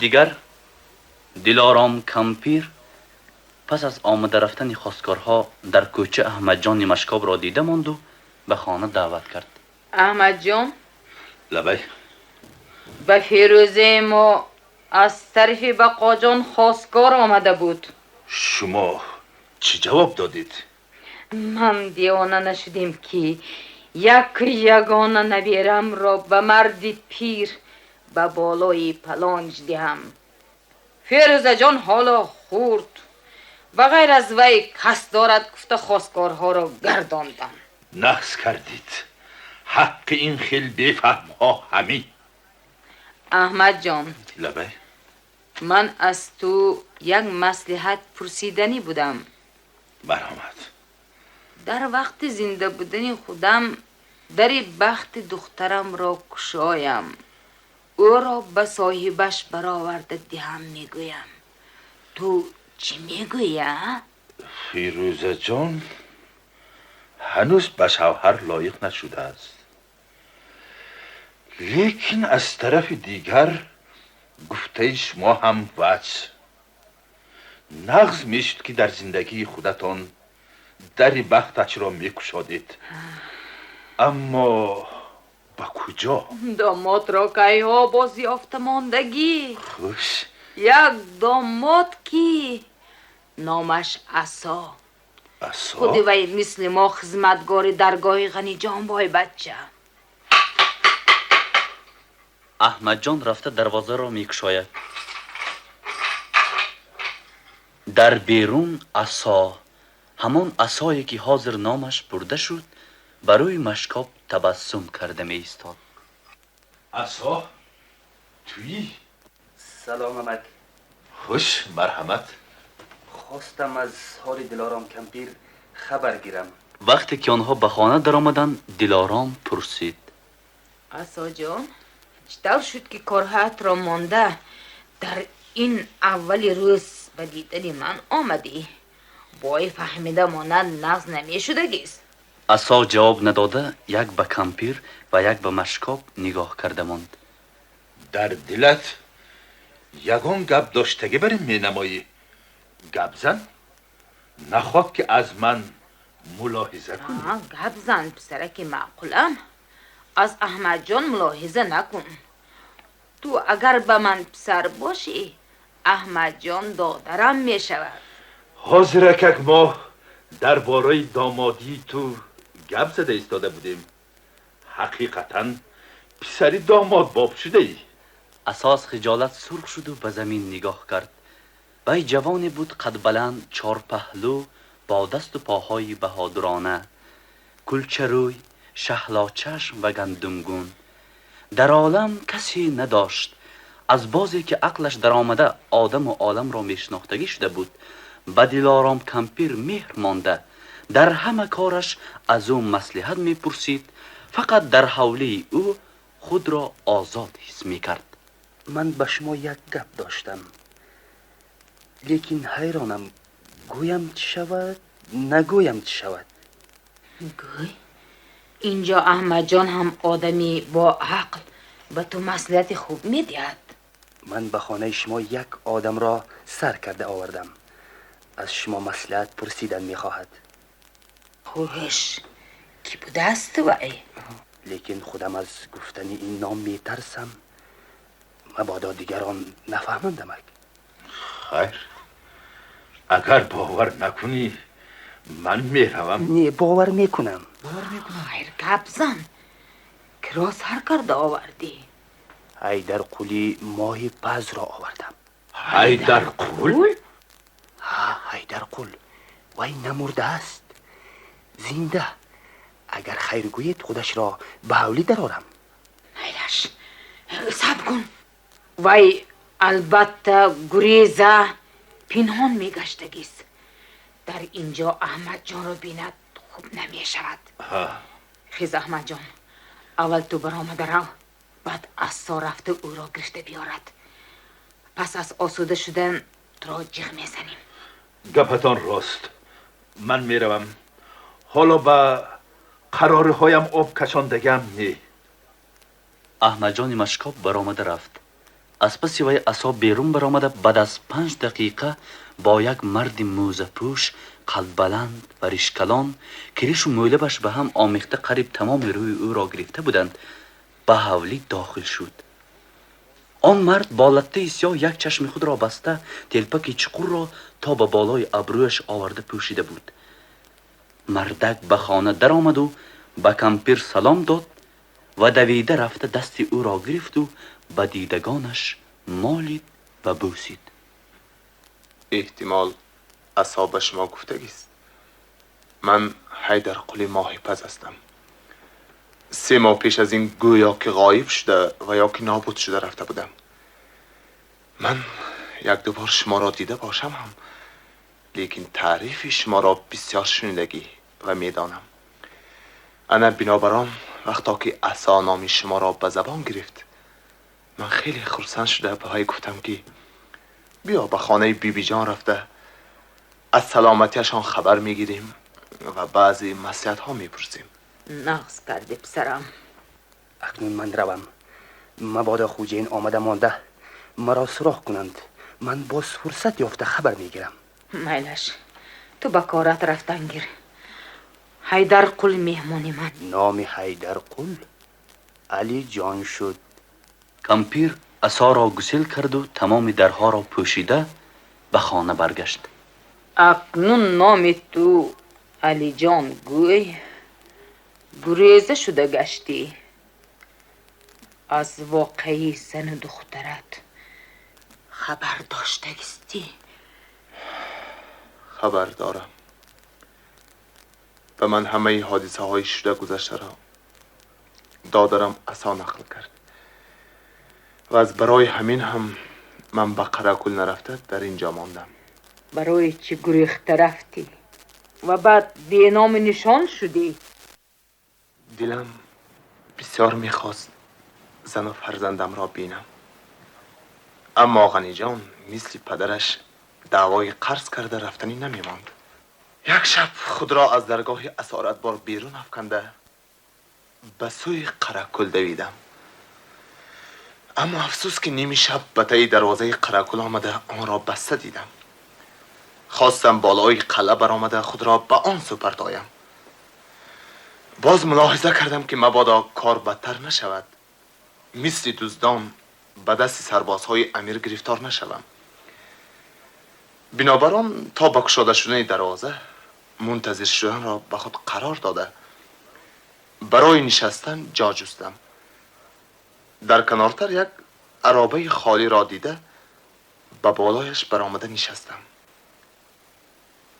Дигар Дилором кампир пас аз омада рафтани хостгорҳо дар кӯча Аҳмадҷони Машкобро дида монду ба хона даъват кард. Аҳмадҷон, Лабай. Ба Фирӯзаи мо аз тарафи Бақоҷон хостгор омада буд. Шумо чӣ ҷавоб додед? Ман девона нашудем, ки як ягона наберамро ба марди пир ба болои палонҷ диҳам. Фирӯзаҷон ҳоло хурд, ба ғайр аз вай кас дорад гуфта хостгорҳоро гардондам. Нағз кардед. Ҳаққи ин хел бефаҳмҳо ҳамин. Аҳмадҷон, Лабай. Ман аз ту як маслиҳат пурсиданӣ будам. Марҳамат. Дар вақти зинда будани худам дари бахти духтарамро кушоям, ӯро ба соҳибаш бароварда диҳам мегӯям. Ту чӣ мегӯӣ, а? Фирӯзаҷон ҳанӯз ба шавҳар лоиқ нашудааст. Лекин аз тарафи дигар гуфтаи шумо ҳам ваҷ. Нағз мешуд, ки дар зиндагии худатон дари бахташро мекушодед. Аммо ба куҷо? Домодро кайҳо боз ёфта мондагӣ. Хуш. Як домод, ки номаш Асо. Асо? Худи вай мисли мо хизматгори даргоҳи Ғаниҷон бой бача. Аҳмадҷон рафта дарвозаро мекушояд. Дар берун Асо, ҳамон асое ки ҳозир номаш бурда шуд, ба рӯи Машкоб табассум карда меистод. Асо, туӣ? Салом, амак. Хуш, марҳамат. Хостам аз ҳоли Дилором кампир хабар гирам. Вақте ки онҳо ба хона даромаданд, Дилором пурсид: Асоҷон, чӣ тавр шуд, ки корҳоятро монда дар ин аввали рӯз ба дидани ман омадӣ? Бой фаҳмида монад, нағз намешудагист. Асо ҷавоб надода, як ба кампир ва як ба Машкоб нигоҳ карда монд. Дар дилат ягон гап доштагӣ барин менамоӣ. Гап зан, нахоҳ ки аз ман мулоҳиза кунӣ. Гап зан, писараки маъқулам. Аз Аҳмадҷон мулоҳиза накун. Ту агар ба ман писар бошӣ, Аҳмадҷон додарам мешавад. Ҳозиракак мо дар бораи домодии ту гап зада истода будем. Ҳақиқатан писари домод боб шудаӣ. Асо аз хиҷолат сурх шуду ба замин нигоҳ кард. Вай ҷавоне буд қадбаланд, чорпаҳлӯ, бо дасту поҳои баҳодурона, кулчарӯй, шаҳлочашм ва гандумгун. Дар олам касе надошт. Аз бозе ки ақлаш даромада одаму оламро мешинохтагӣ шуда буд, ба Дилором кампир меҳр монда, дар ҳама кораш аз ӯ маслиҳат мепурсид, фақат дар ҳавлии ӯ худро озод ҳис мекард. Ман ба шумо як гап доштам, лекин ҳайронам, гӯям чӣ шавад, нагӯям чӣ шавад. Гӯй, инҷо Аҳмадҷон ҳам одами бо ақл ба ту маслиҳати хуб медиҳад. Ман ба хонаи шумо як одамро сар карда овардам. Аз шумо маслиҳат пурсидан мехоҳад. Хуш, кӣ будааст вай? Лекин худам аз гуфтани ин ном метарсам, мабодо дигарон нафаҳмандамак. Хайр, агар бовар накунӣ, ман меравам. Не, бовар мекунам. Хайр, гап зан, киро сар карда овардӣ? Ҳайдарқули моҳи пазро овардам. Ҳайдарқул? Ҳа, Ҳайдарқул. Вай намурдааст, зинда. Агар хайр гӯед, худашро ба ҳавлӣ дарорам. Майлаш, сабр кун. Вай албатта гуреза пинҳон мегаштагист. Дар инҷо Аҳмадҷонро бинад, хуб намешавад. Хез, Аҳмадҷон, аввал ту баромада рав, баъд Асо рафта ӯро гирифта биёрад. Пас аз осуда шудан туро ҷиғ мезанем. Гапатон рост. Ман меравам. Ҳоло ба қарориҳоям об кашондагиам не. Аҳмадҷони Машкоб баромада рафт. Аз паси вай Асо берун баромада, баъд аз 5 дақиқа бо як марди мӯзапӯш, қадбаланд ва ришкалон, ки ришу мӯйлабаш ба ҳам омехта қариб тамоми рӯи ӯро гирифта буданд, ба ҳавлӣ дохил шуд. Он мард бо латтаи сиёҳ як чашми худро баста, телпаки чуқурро то ба болои абрӯяш оварда пӯшида буд. Мардак ба хона даромаду ба кампир салом дод ва давида рафта дасти ӯро гирифту ба дидагонаш молид ва бӯсид. Эҳтимол, Асо ба шумо гуфтагист. Ман Ҳайдарқули моҳипаз ҳастам. 3 моҳ пеш аз ин гӯё ки ғоиб шуда ва ё ки нобуд шуда рафта будам. Ман як ду бор шуморо дида бошам ҳам, лекин таърифи шуморо бисёр шунидагӣ ва медонам. Ана бинобар он вақто ки Асо номи шуморо ба забон гирифт, ман хеле хурсанд шуда ба вай гуфтам, ки биё ба хонаи Бибиҷон рафта аз саломатиашон хабар мегирем ва баъзе маслиҳатҳо мепурсем. Нағз кардӣ, писарам. Акнун ман равам, мабодо хуҷаин омада монда маро суроғ кунанд. Ман боз фурсат ёфта хабар мегирам. Майлаш, ту ба корат рафтан гир. Ҳайдарқул меҳмони ман. Номи Ҳайдарқул Алиҷон шуд. Кампир Асоро гусел карду тамоми дарҳоро пӯшида ба хона баргашт. Акнун номи ту Алиҷон, гӯй, гуреза шуда гаштӣ. Аз воқеаи зану духтарат хабар доштагистӣ? Хабар дорам. Ба ман ҳамаи ҳодисаҳои шуда гузаштаро додарам Асо нақл кард ва аз барои ҳамин ҳам ман ба Қаракул нарафта дар ин ҷо мондам. Барои чӣ гурехта рафтӣ ва баъд беному нишон шудӣ? Дилам бисёр мехост зану фарзандамро бинам, аммо Ғаниҷон мисли падараш даъвои қарз карда рафтанӣ намемонд. Як шаб худро аз даргоҳи асоратбор берун афканда ба сӯи Қаракул давидам, аммо афсӯс, ки ними шаб ба таи дарвозаи Қаракул омада онро баста дидам. Хостам болои қалъа баромада худро ба он сӯ партоям. Боз мулоҳиза кардам, ки мабодо кор бадтар нашавад, мисли дуздон ба дасти сарбозҳои амир гирифтор нашавам. Бинобар он то ба кушода шудани дарвоза мунтазир шуданро ба худ қарор дода, барои нишастан ҷо ҷустам. Дар канортар як аробаи холиро дида, ба болояш баромада нишастам.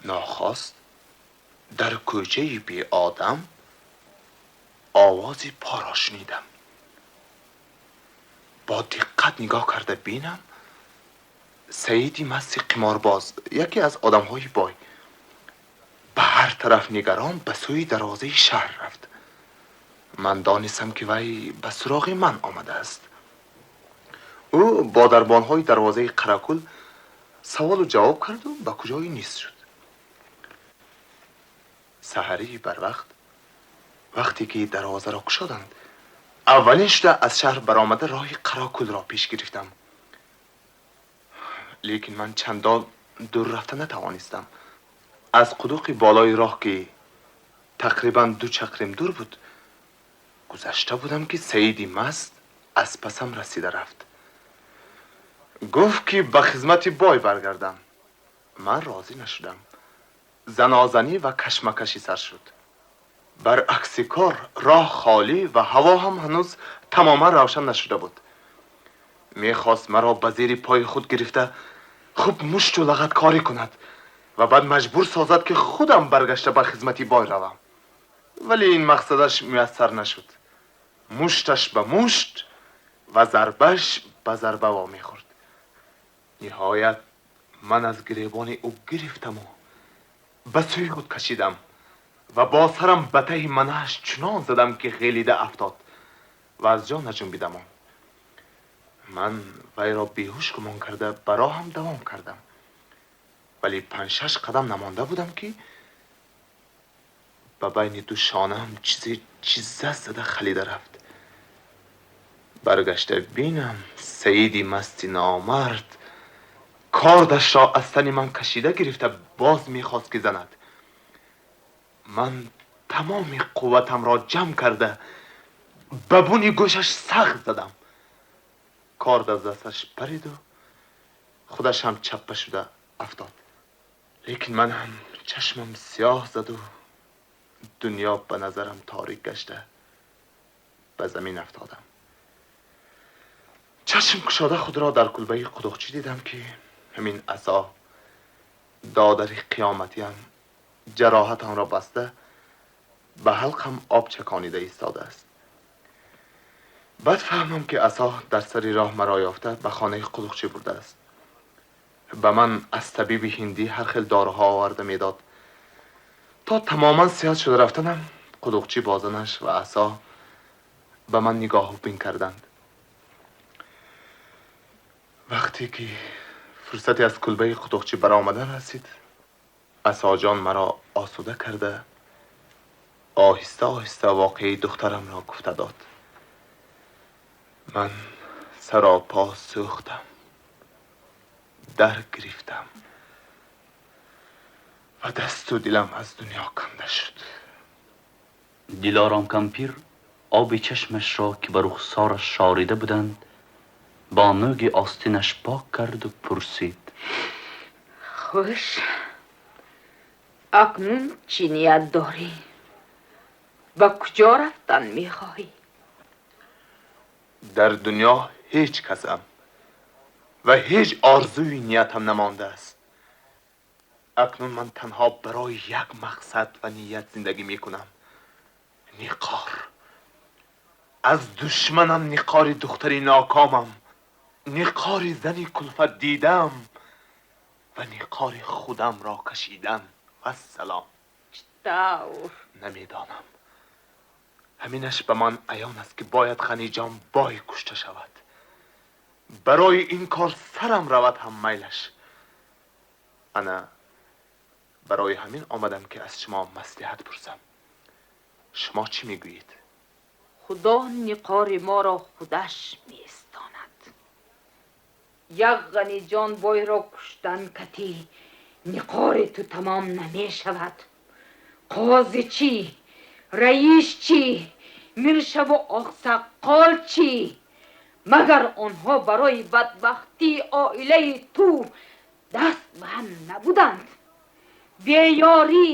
Нохост дар кӯчаи беодам овози поро шунидам. Бо диққат нигоҳ карда бинам, Саиди масти қиморбоз, яке аз одамҳои бой, ба ҳар тараф нигарон ба сӯи дарвозаи шаҳр рафт. Ман донистам, ки вай ба суроғи ман омадааст. Ӯ бо дарбонҳои дарвозаи Қаракул саволу ҷавоб карду ба куҷое нест шуд. Саҳарии барвақт, вақте ки дарвозаро кушоданд, аввалин шуда аз шаҳр баромада роҳи Қаракулро пеш гирифтам. Лекин ман чандон дур рафта натавонистам. Аз қудуқи болои роҳ, ки тақрибан 2 чақрим дур буд, гузашта будам, ки Саиди маст аз пасам расида рафт. Гуфт, ки ба хизмати бой баргардам. Ман розӣ нашудам. Занозанӣ ва кашмакашӣ сар шуд. Баръакси кор, роҳ холӣ ва ҳаво ҳам ҳанӯз тамоман равшан нашуда буд. Мехост маро ба зери пои худ гирифта, хуб мушту лагадкорӣ кунад ва баъд маҷбур созад, ки худам баргашта ба хизмати бой равам. Вале ин мақсадаш муяссар нашуд. Мушташ ба мушт ва зарбаш ба зарба вомехӯрд. Ниҳоят ман аз гиребони ӯ гирифтаму ба сӯи худ кашидам ва бо сарам ба таҳи манааш чунон задам, ки ғелида афтод ва аз ҷо наҷунбида монд. Ман вайро беҳуш гумон карда ба роҳам давом кардам, вале панҷ-шаш қадам намонда будам, ки ба байни ду шонаам чизе чиза зада халида рафт. Баргашта бинам Саиди масти номард кордаш ро аз тани ман кашида гирифта боз мехост ки занад. Ман тамоми қувватамро ҷамъ карда ба буни гӯшаш сахт задам. Корд аз дасташ париду худаш ҳам чаппа шуда афтод. Лекин ман ҳам чашмам сиёҳ заду дунё ба назарам торик гашта ба замин афтодам. Чашм кушода худро дар кулбаи қудуқчӣ дидам ки ҳамин асо додари қиёматиам ҷароҳатамро баста ба ҳалқам об чаконида истодааст. Баъд фаҳмам ки асо дар сари роҳ маро ёфта ба хонаи қудуқчӣ бурдааст. Ба ман аз табиби ҳиндӣ ҳар хел доруҳо оварда медод. То тамоман сиҳат шуда рафтанам қудуқчӣ бо занаш ва асо ба ман нигоҳу бин карданд. Вақте ки фурсате аз кулбаи қудуқчӣ баромадан расид, асоҷон маро осуда карда оҳиста оҳиста воқеаи духтарамро гуфта дод. Ман саропо сӯхтам, дар гирифтам ва дасту дилам аз дунё канда шуд. Дилором кампир оби чашмашро ки ба рухсораш шорида буданд бо нӯги остинаш пок карду пурсид: Хуш, акнун чӣ ният дорӣ? Ба куҷо рафтан мехоҳӣ? Дар дунё ҳеҷ касам ва ҳеҷ орзуи ниятам намондааст. Акнун ман танҳо барои як мақсад ва ният зиндагӣ мекунам. Ниқор. Аз душманам ниқори духтари нокомам, ниқори зани кулфатдидаам ва ниқори худамро кашидан. Вассалом. Чӣ тавр? Намедонам. Ҳаминаш ба ман аён аст ки бояд Ғаниҷон бой кушта шавад. Барои ин кор сарам равад ҳам майлаш. Ана барои ҳамин омадам ки аз шумо маслиҳат пурсам. Шумо чӣ мегӯед? Худо ниқори моро худаш меистонад. Як Ғаниҷон бойро куштан кати ниқори ту тамом намешавад. Қози чӣ? Раис чӣ? Миршаву оқсаққол чӣ? Магар онҳо барои бадбахтии оилаи ту даст ба ҳам набуданд? Беёрӣ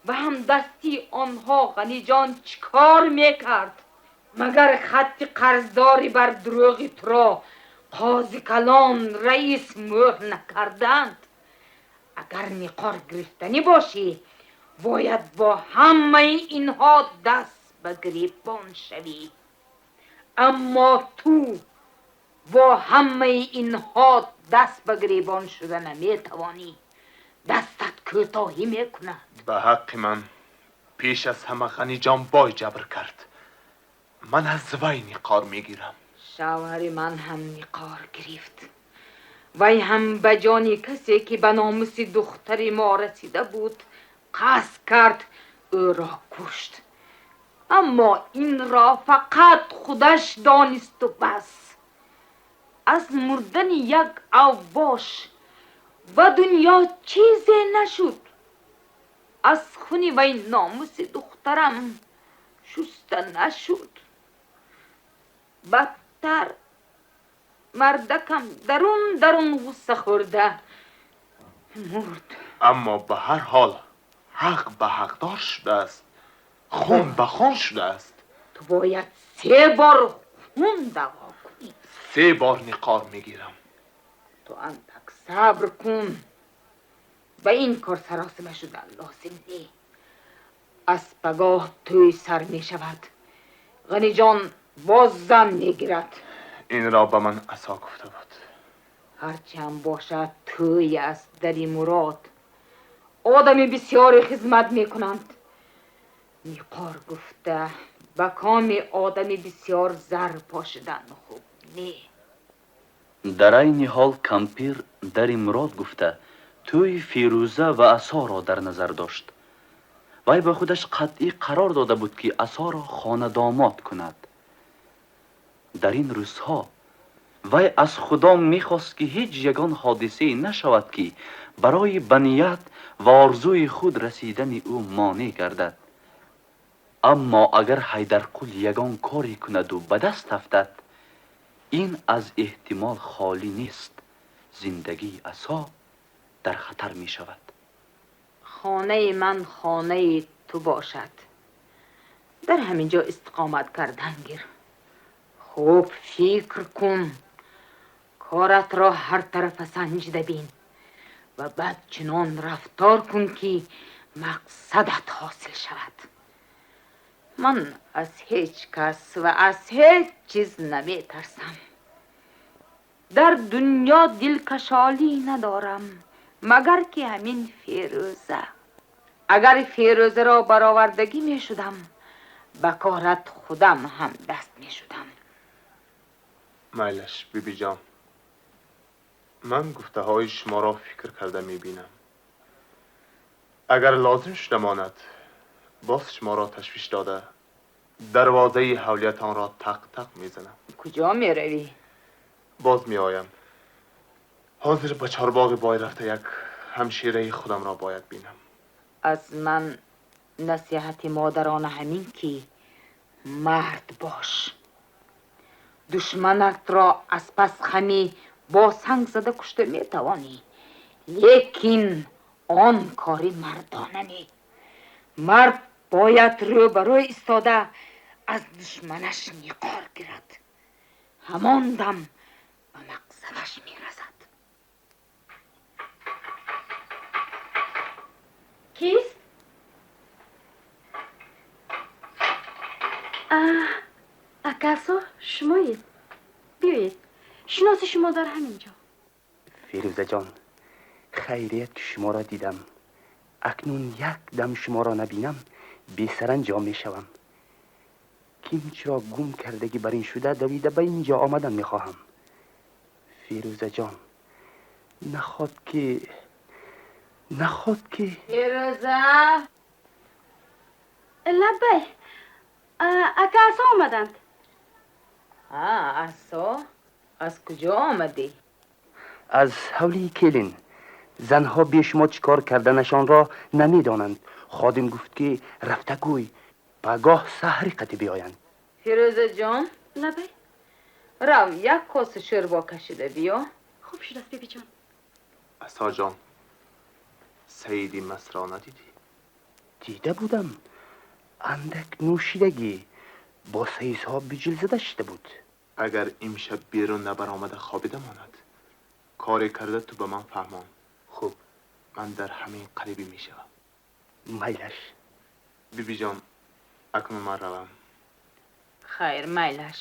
ва ҳамдастии онҳо Ғаниҷон чӣ кор мекард? Магар хатти қарздорӣ бар дурӯғи туро қози калон раис мӯҳр накарданд? Агар ниқор гирифтанӣ бошӣ, бояд бо ҳамаи инҳо даст ба гиребон шавӣ. Аммо ту бо ҳамаи инҳо даст ба гиребон шуда наметавонӣ. Дастат кӯтоҳӣ мекунад. Ба ҳаққи ман пеш аз ҳама Ғаниҷон бой ҷабр кард. Ман аз вай ниқор мегирам. Шавҳари ман ҳам ниқор гирифт. Вай ҳам ба ҷони касе ки ба номуси духтари мо расида буд қасд кард, ӯро кушт. Аммо инро фақат худаш донисту бас. Аз мурдани як авбош ба дунё чизе нашуд. Аз хуни вай номуси духтарам шуста нашуд. Бадтар мардакам дарун дарун ғусса хӯрда мурд. Аммо ба ҳар ҳол ҳақ ба ҳақдор шудааст, хун ба хун шудааст. Ту бояд се бор хун даво кунӣ. Се бор ниқор мегирам. Ту андак сабр кун. Ба ин кор саросима шудан лозим не. Аз пагоҳ тӯй сар мешавад. Ғаниҷон боз зан мегирад. Инро ба ман асо гуфта буд. Ҳарчанд бошад тӯй аст дари мурод. Одами бисёре хизмат мекунанд. Ниқор гуфта ба коми одами бисёр зар пошидан хуб не. Дар айни ҳол кампир дари мурод гуфта тӯи Фирӯза ва асоро дар назар дошт. Вай ба худаш қатъӣ қарор дода буд ки асоро хонадомод кунад. Дар ин рӯзҳо вай аз Худо мехост, ки ҳеҷ ягон ҳодисае нашавад, ки барои ба ният ва орзуи худ расидани ӯ монеъ гардад. Аммо агар Ҳайдарқул ягон коре кунаду ба даст афтад, ин аз эҳтимол холӣ нест. Зиндагии Асо дар хатар мешавад. Хонаи ман хонаи ту бошад. Дар ҳамин ҷо истиқомат кардан гир. Хуб фикр кун, коратро ҳар тарафа санҷида бин ва баъд чунон рафтор кун, ки мақсадат ҳосил шавад. Ман аз ҳеҷ кас ва аз ҳеҷ чиз наметарсам. Дар дунё дилкашолӣ надорам, магар ки ҳамин Фирӯза. Агар Фирӯзаро баровардагӣ мешудам, ба корат худам ҳам даст мешудам. Майлаш, бибиҷон, ман гуфтаҳои шуморо фикр карда мебинам. Агар лозим шуда монад, боз шуморо ташвиш дода, дарвозаи ҳавлиятонро тақ-тақ мезанам. Куҷо меравӣ? Боз меоям. Ҳозир ба чорбоғи бой рафта як ҳамшираи худамро бояд бинам. Аз ман насиҳати модарона ҳамин ки мард бош. Душманатро аз пас хамӣ бо санг зада кушта метавонӣ, лекин он кори мардона не. Мард бояд рӯбарӯй истода аз душманаш ниқор гирад. Ҳамон дам ба мақсадаш мерасад. Кист? Акасо, шумоед. Биёед, шиноси шумо дар ҳамин ҷо. Фирӯзаҷон, хайрият ки шуморо дидам. Акнун як дам шуморо набинам, бесаранҷом мешавам. Кимчиро гум кардагӣ бар ин шуда давида ба ин ҷо омадан мехоҳам. Фирӯзаҷон, наход ки Фирӯза! Лаббай, ака Асо омаданд. Асо, аз куҷо омадӣ? Аз ҳавлии келин. Занҳо бе шумо чӣ кор карданашонро намедонанд. Ходим гуфт ки рафта гӯй, пагоҳ саҳри қатӣ биёянд. Фирӯзаҷон, лаббай, рав як коса шӯрбо кашида биё. Хуб шудааст, бибиҷон. Асоҷон, Саиди Масро надидӣ? Дида будам. Андак нӯшидагӣ бо саисҳо биҷил зада шида буд. Агар имшаб берун набаромада хобида монад, коре карда ту ба ман фаҳмон. Хуб, ман дар ҳамин қарибӣ мешавам. Майлаш. Бибиҷон, акнун ман равам. Хайр, майлаш,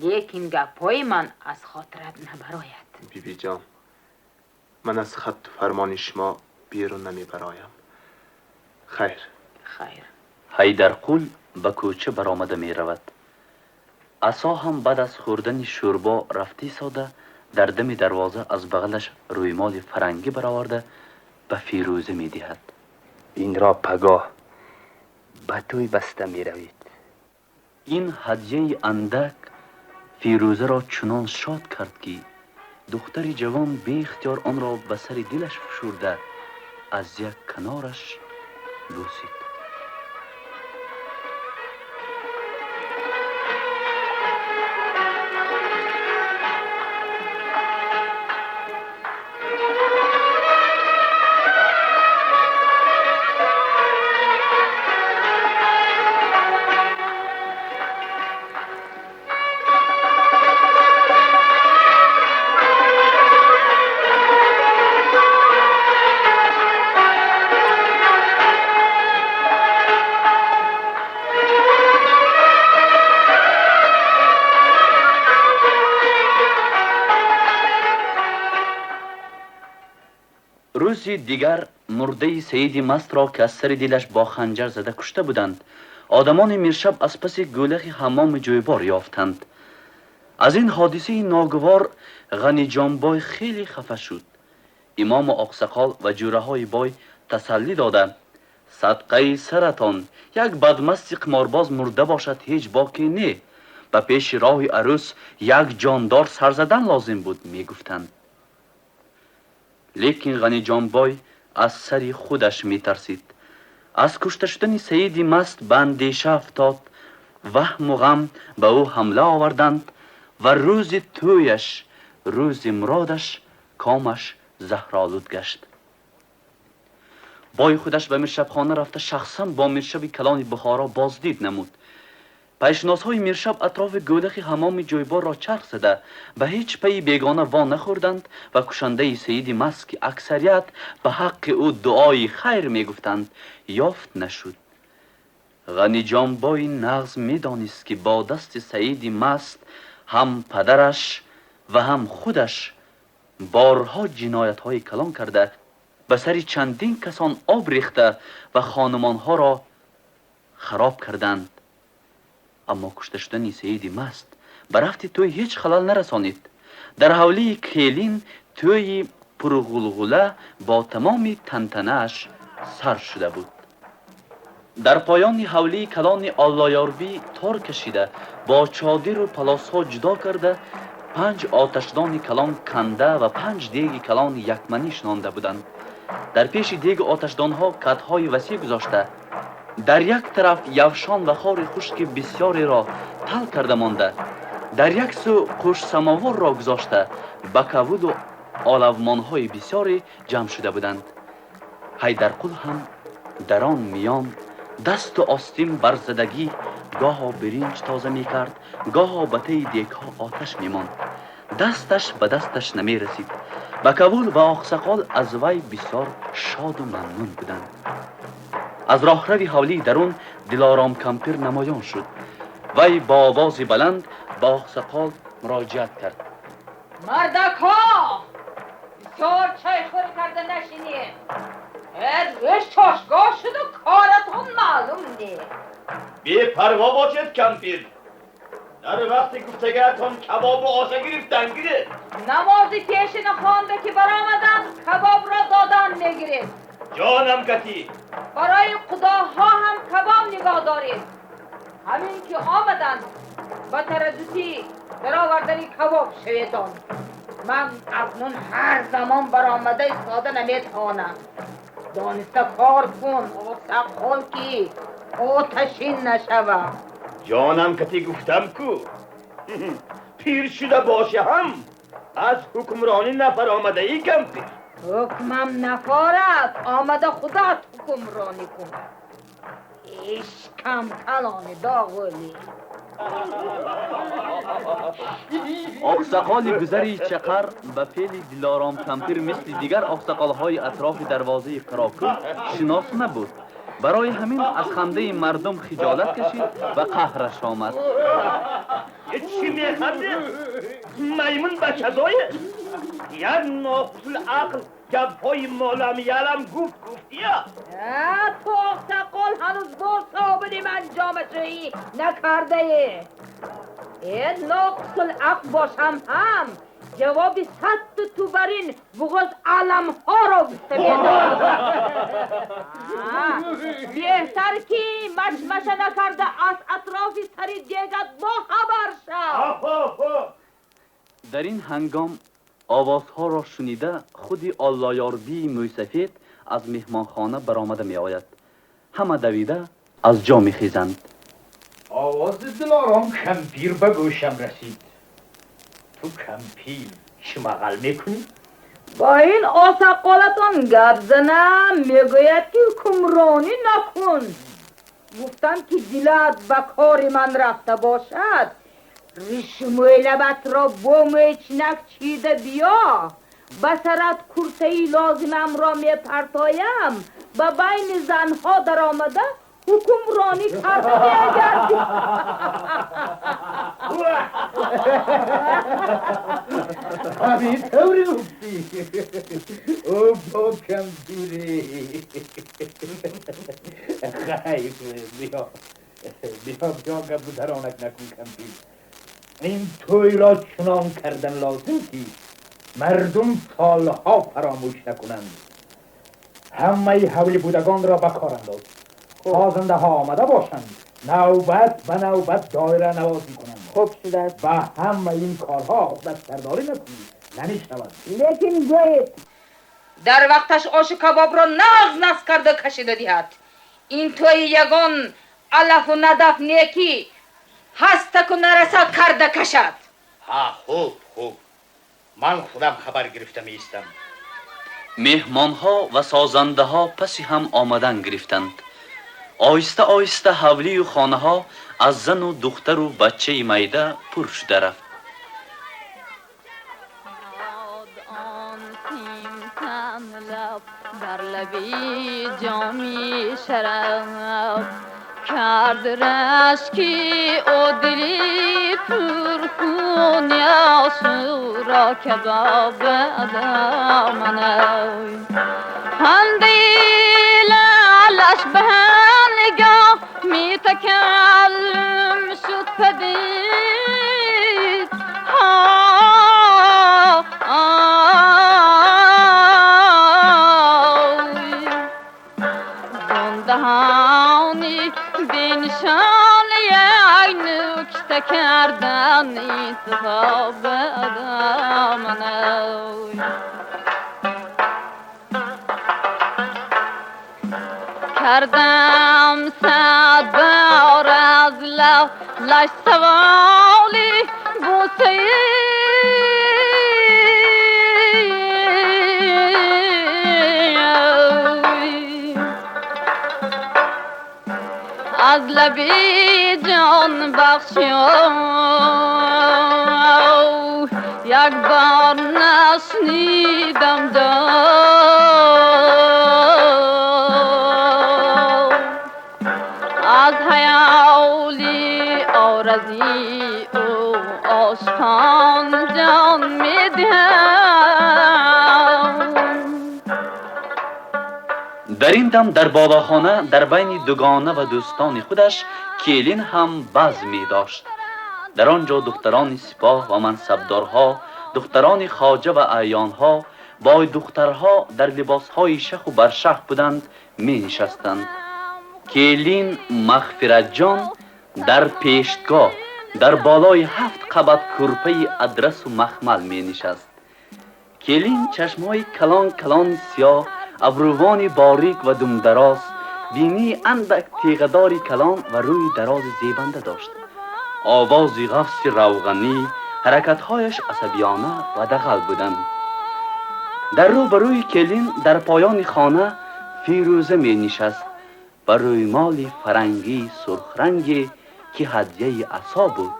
лекин гапҳои ман аз хотират набарояд. Бибиҷон, ман аз хатту фармони шумо берун намебароям. Хайр. Хайр. Ҳайдарқул ба кӯча баромада меравад. Асо ҳам баъд аз хӯрдани шӯрбо рафта истода, дар дами дарвоза аз бағалаш рӯймоли фарангӣ бароварда ба Фирӯза медиҳад. Инро пагоҳ ба тӯй баста меравед. Ин ҳадияи андак Фирӯзаро чунон шод кард, ки духтари ҷавон беихтиёр онро ба сари дилаш фишурда аз як канораш бӯсид. Рӯзи дигар мурдаи Саиди Мастро, ки аз сари дилаш бо ханҷар зада кушта буданд, одамони Миршаб аз паси гӯлахи ҳаммоми ҷӯйбор ёфтанд. Аз ин ҳодисаи ногувор Ғаниҷонбой хеле хафа шуд. Имому Оқсақол ва ҷӯраҳои бой тасаллӣ дода: садқаи саратон, як бадмасти қиморбоз мурда бошад, ҳеҷ боке не. Ба пеши роҳи арӯс як ҷондор сар задан лозим буд, мегуфтанд. Лекин Ғаниҷонбой аз сари худаш метарсид. Аз кушта шудани Саиди маст ба андеша афтод. Ваҳму ғам ба ӯ ҳамла оварданд ва рӯзи тӯяш, рӯзи муродаш комаш заҳролуд гашт. Бой худаш ба миршабхона рафта шахсан бо миршаби калони Бухоро боздид намуд. Пайшиносҳои миршаб атрофи гӯлахи ҳамоми ҷойборро чарх зада ба ҳеҷ пайи бегона во нахӯрданд ва кушандаи Саиди маст, ки аксарият ба ҳаққи ӯ дуои хайр мегуфтанд, ёфт нашуд. Ғаниҷонбои нағз медонист, ки бо дасти Саиди маст ҳам падараш ва ҳам худаш борҳо ҷиноятҳои калон карда, ба сари чандин касон об рехта ва хонумонҳоро хароб карданд. Аммо кушта шудани Саиди маст ба рафти тӯй ҳеҷ халал нарасонид. Дар ҳавлии келин тӯйи пурғулғула бо тамоми тантанааш сар шуда буд. Дар поёни ҳавлии калони Оллоёрбӣ тор кашида, бо чодиру палосҳо ҷудо карда, 5 оташдони калон канда ва 5 деги калони якманӣ шинонда буданд. Дар пеши дегу оташдонҳо катҳои васеъ гузошта, дар як тараф явшон ва хори хушки бисёреро тал карда монда, дар як сӯ қӯшсамоворро гузошта, ба кавулу олавмонҳои бисёре ҷамъ шуда буданд. Ҳайдарқул ҳам дар он миён дасту остин барзадагӣ гоҳо биринҷ тоза мекард, гоҳо ба таи дегҳо оташ мемонд. Дасташ ба дасташ намерасид. Ба кавул ва оқсақол аз вай бисёр шоду мамнун буданд. Аз роҳрави ҳавлии дарун Дилором кампир намоён шуд. Вай бо овози баланд ба оқсақол муроҷиат кард. Мардакҳо, бисёр чойхӯр карда нашинед. Рӯз чошгоҳ шуду коратон маълум не. Бепарво бошед, кампир. Дар вақти гуфтагаатон кабобу оша гирифтан гиред. Намози пешина хонда ки баромаданд, кабобро додан мегиред. Ҷонам катӣ. Барои худоҳо ҳам кабоб нигоҳ доред. Ҳамин ки омаданд, ба тараддудӣ даровардани кабоб шаведон. Ман акнун ҳар замон баромада истода наметавонам. Дониста кор кун, оқсақол, ки оташин нашавам. Ҷонам катӣ гуфтам ку, пир шуда боша ҳам аз ҳукмронӣ нафаромадаӣ, кампир. Ҳукмам нафорад, омада худат ҳукмронӣ кун. Ишкам калони доғули. Оқсақоли гузари чақар ба феъли Дилором кампир мисли дигар оқсақолҳои атрофи дарвозаи Қарокӯл шинос набуд. Барои ҳамин аз хандаи мардум хиҷолат кашид ва қаҳраш омад. Чӣ механдед? Маймун бачазое? Як ноқисул ақл гапҳои молам-ялам гуфт гуфтия. Ту оқсақол ҳанӯз бо собини ман ҷомашӯӣ накардае. Ноқисул ақл бошам ҳам ҷавоби садту ту бар ин буғоз аламҳоро гуфта медодам. Беҳтар ки машмаша накарда аз атрофи сари дегат бохабар шав. Дар ин ҳангом овозҳоро шунида худи Оллоёрбии мӯйсафед аз меҳмонхона баромада меояд. Ҳама давида аз ҷо мехезанд. Овози Дилором кампир ба гӯшам расид. Ту кампир чӣ мағал мекунӣ? Бо ин осақолатон гап занам, мегӯяд ки ҳукмронӣ накун. Гуфтам ки дилат ба кори ман рафта бошад, ришу мӯйлабатро бо мӯйчинак чида биё, ба сарат куртаи лозимамро мепартоям, ба байни занҳо даромада ҳукмронӣ карда мегардӣ. Ҳамин тавре гуфтӣ? Ӯ бо кампире. Хайр, биё биё биё, гапу таронак накун, кампир. Ин тӯйро чунон кардан лозим ки мардум солҳо фаромӯш накунанд. Ҳамаи ҳавли будагонро ба кор андоз. Созандаҳо омада бошанд, навбат ба навбат доира навозӣ кунанд. خوب شده است. با همه این کارها خودت سرداری نکنی نمیشود. لیکن گوید در وقتش آش کباب را نغز نغز کرده کشیده دیهد. این توی یگان علف و ندف نیکی هستک و نرسد کرده کشد. ها خوب خوب، من خودم خبر گرفته میستم. مهمانها و سازنده ها پسی هم آمدن گرفتند. آهسته آهسته حولی و خانه ها از زن و دختر و بچه میده پر شده رفت. در لبی جامی شراب کرد رشکی او دلی پرخون عاشورا کباب دامنای هندی لالش به نگاه می تکلم شد پدید. دهانی بنشان یک نکته کردن انتخاب دامنای کردم صد بار از لش سوالی بوسه از لبی جان بخشی یک بار نشنیدم داد از حیالی آرزی او آشتان جان میدهم. در این دم در بالاخانه در بین دوگانه و دوستان خودش کیلین هم بزم می داشت. در آنجا دختران سپاه و منصبدارها، دختران خواجه و اعیانها با دخترها در لباسهای شخ و برشخ بودند می نشستند. کیلین مغفرت جان در پیشگاه در بالای 7 قبط کرپه ادرس و مخمل می نشست. کیلین چشمهای کلان کلان سیاه، ابروان باریک و دم دراز، بینی اندک تیغه‌دار کلان و روی دراز زیبنده داشت. آواز غفص روغنی، حرکتهایش عصبیانه و دغل بودند. در روبروی کلین در پایان خانه فیروزه می نشست و رویمال فرنگی سرخ رنگی که هدیه عصا بود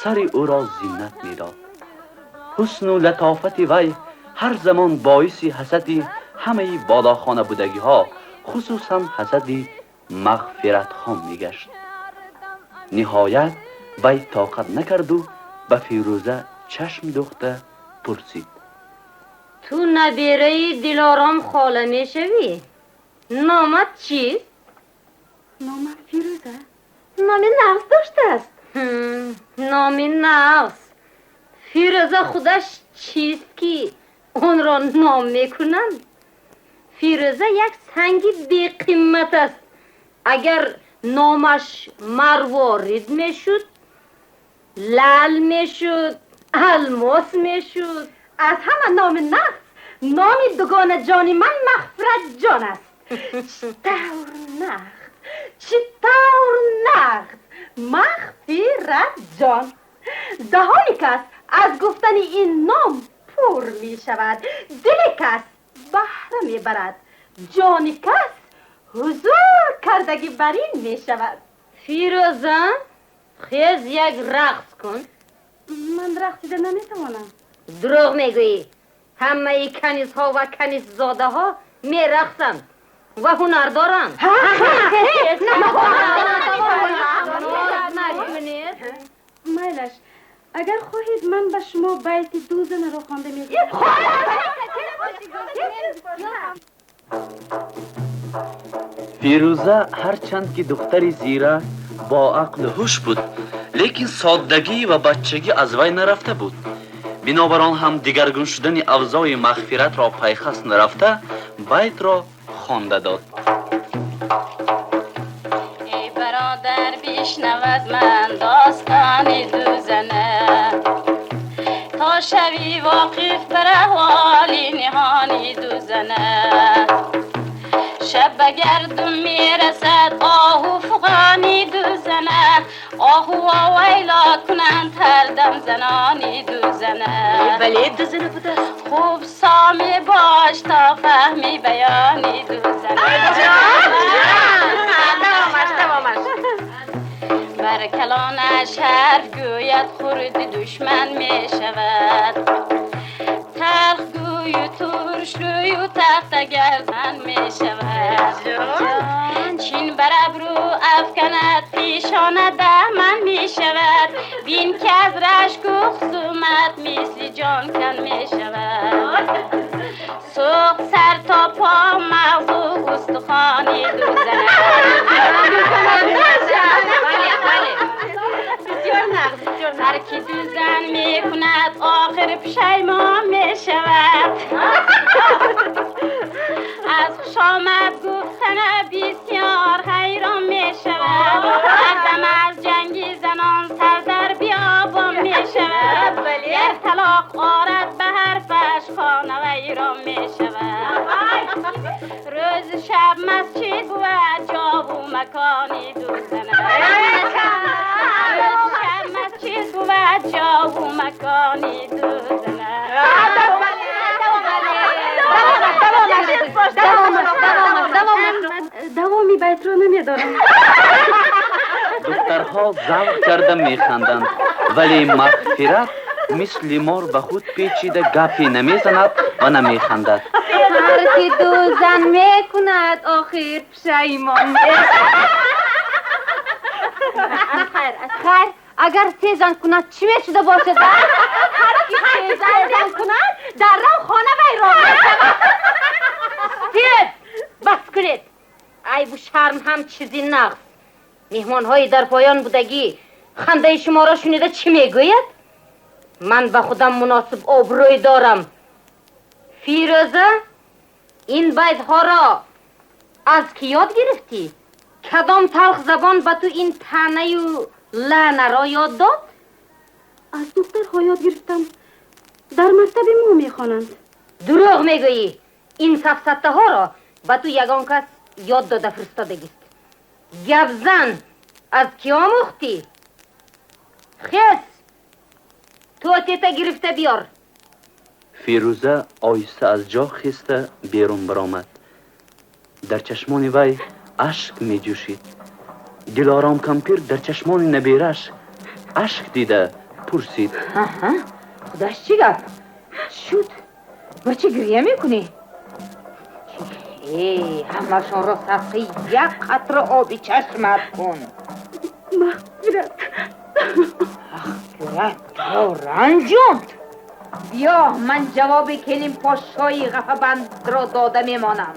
سر او را زینت می داد. حسن و لطافت وی هر زمان باعث حسد همه بالاخانه بودگی ها، خصوصا حسد مغفرت خان می گشت. نهایت وی طاقت نکرد و به فیروزه چشم دوخته پرسید: تو نبیره دلارام خاله می شوی؟ نامت چیست؟ نامم فیروزه. نام نغز داشته است. نام نغز. فیروزه خودش چیست که اون را نام میکنند؟ فیروزه یک سنگ بی قیمت است. اگر نامش مروارید میشد، لعل میشد، الماس میشد. از همه نام نغز نام دوگانه جان من مغفرت جان است. چطور نغز، چطور نغز، مغفرت جان. دهان کس از گفتن این نام پر می شود، دل کس بهره می برد، جان کس حضور کردگی برین می شود. فیروزه خیز یک رقص کن. من رقصیده نمی توانم. دروغ میگویی. همه کنیز ها و کنیز زاده ها می رقصند و هنر دارند. میلش اگر خواهید من به شما بیت دو زن را خوانده میدهم. فیروزه هرچند که دختری زیره با عقل و هوش بود، لیکن سادگی و بچگی از وی نرفته بود. بنابران هم دیگرگون شدن اوضاع مغفرت را پیخست نرفته بیت را خوانده داد. ای برادر بی بشنو از من داستان دو زنه، تا شوی واقف بر احوال نهانی دو زنه. شب به گردون میرسد آهو فغانی دو زنه، آهو و ویلا کنند هر دم زنانی دو زنه. بله دو زنه بوده است. خوب سامی باش تا فهمی بیانی دو زنه. بر کلانش حرف گوید خورد دشمن می شود، تلخ گوی و ترش روی و تخت گردن می شود. چین بر ابرو افکند پیشانه دهمن می شود، بین که از رشک و خصومت مثل جان کن می شود. سوق سر تا پا مغز و استخوانی دو زنه. هر کی دو زن می کند آخر پشیمان می شود. از خوش آمد گفتن بسیار حیران می شود. هر دم از جنگی زنان سر در بیابان می شود. یک طلاق آرد به حرفش خانه ویران می شود. روز شب مسجد بود جا و مکانی دو زنه. روز شب مسجد بود جا و مکانی دو زنه. دوامی بیت رو نمیدارم. دخترها ذوق کرده میخندند، ولی مغفرت مثل مار به خود پیچیده گپی نمیزند و نمیخندد. هر کی دو زن میکند آخر پشیمان. خیر اگر سه زن کند چی میشده باشد؟ هر کی سه زن کند در رو خانه ویران میشود. بس کنید. عیب و شرم هم چیزی نقص. مهمانهای در پایان بودگی خنده شما را شنیده چی میگوید؟ من به خودم مناسب آبروی دارم. فیروزه این بیتها را از کی یاد گرفتی؟ کدام تلخ زبان به تو این طعنه و لعنه را یاد داد؟ از دخترها یاد گرفتم، در مکتب ما میخوانند. دروغ میگویی. این سفسطه ها را به تو یگان کس یاد داده فرستادگیست. گپ زن از کی آموختی؟ خیس تو تیتا گرفته بیار. فیروزه آیسته از جا خیسته بیرون برآمد. در چشمان وی اشک می جوشید. دلارام کمپیر در چشمان نبیرش اشک دیده پرسید: خودش چی گپ شد؟ با چی گریه میکنی؟ ای همشان را صدقه یک قطره آبی چشمت کن. مغفرت مغفرت تا رنجوند. بیا من جواب کلیم پاشای غفه بند را داده میمانم.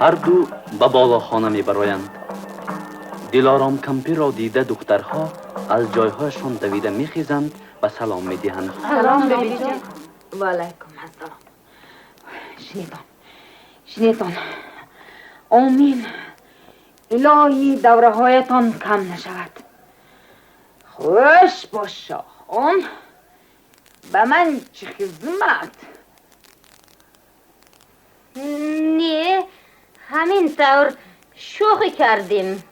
هر دو به بالاخانه میبرایند. دلارام کمپیر را دیده دخترها از جایهایشان دویده میخیزند و سلام میدهند. سلام بیبی جان. و علیکم السلام. شنیدان شنیدان، آمین. الهی دوره هایتان کم نشود. خوش باش شاهان، به من چه خدمت؟ نه همین طور شوخی کردیم.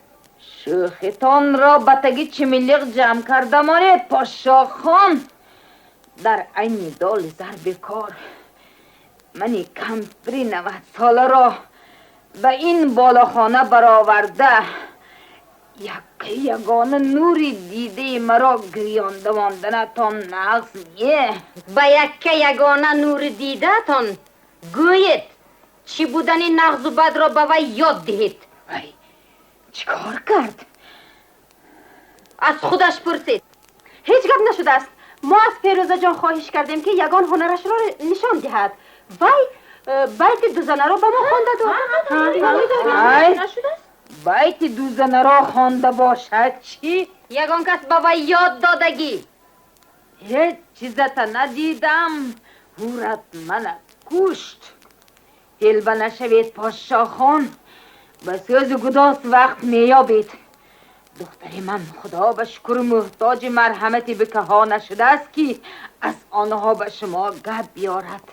شوخیتان را به تگی چمیلیق جمع کرده مانید پاشا خان. در عین دال ضرب کار منی کمپری 90 ساله را به این بالاخانه برآورده، یک یگانه نوری دیده مرا گریانده ماندنتان نقص نیه. به یک یگانه نور دیده تان گوید چی بودن نغز و بد را به وی یاد دهید. وی چیکار کرد؟ از خودش پرسید. هیچ گپ نشده است. ما از فیروزه جان خواهش کردیم که یگان هنرش را نشان دهد. وی بیت دو زنه را به ما خوانده داد. Байти дузанаро хонда бошад чӣ? Ягон кас ба вай ёд додагӣ? Ҳеҷ чизата надидам. Ҳурат мана кушт. Телба нашавед, подшоҳхон. Ба сӯзу гудоз вақт меёбед. Духтари ман худо ба шукр муҳтоҷи марҳамати бикаҳо нашудааст, ки аз онҳо ба шумо гап биёрад.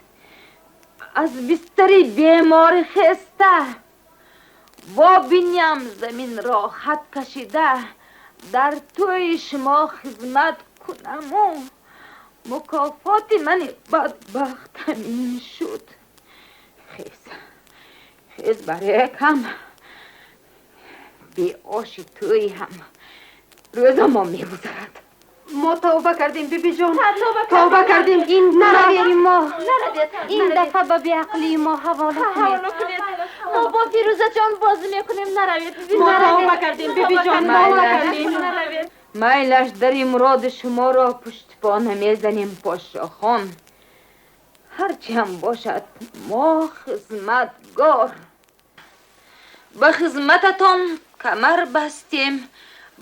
Аз бистари бемори хеста бо биням заминро хат кашида дар тӯи шумо хизмат кунаму мукофоти мани бадбахт ҳамин шуд. Хез, хез, барекам. Беоши тӯй ҳам рӯзамо мегузарад. Мо тавба кардем, бибиҷон, тавба кардем. Ин наравери мо ин дафъа ба беақлии мо ҳавола кунед. Мо бо Фирӯзаҷон бозӣ мекунем. Наравед. Мо тавба кардем, бибиҷон, тавба кардем. Майлаш, дари муроди шуморо пуштипо намезанем, подшоҳон. Ҳарчи ҳам бошад, мо хизматгор ба хизмататон камар бастем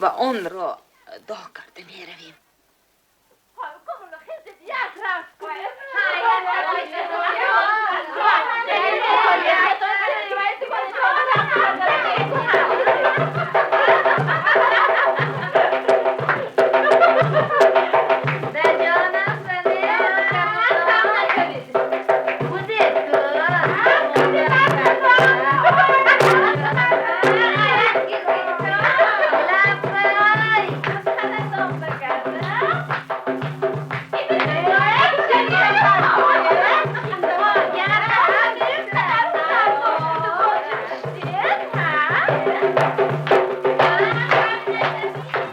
ва онро адо карда меравем.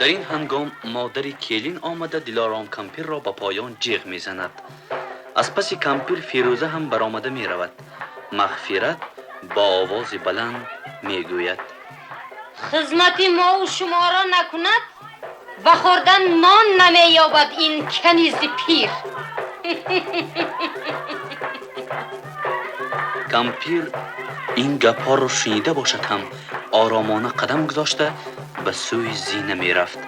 Дар ин ҳангом модари келин омада Дилором кампирро ба поён ҷиғ мезанад. Аз паси кампир Фирӯза ҳам баромада меравад. Мағфират бо овози баланд мегӯяд: Хизмати мову шуморо накунад, ба хӯрдан нон намеёбад ин канизи пир. Кампир ин гапҳоро шунида бошад ҳам оромона қадам гузошта ба сӯи зина мерафт.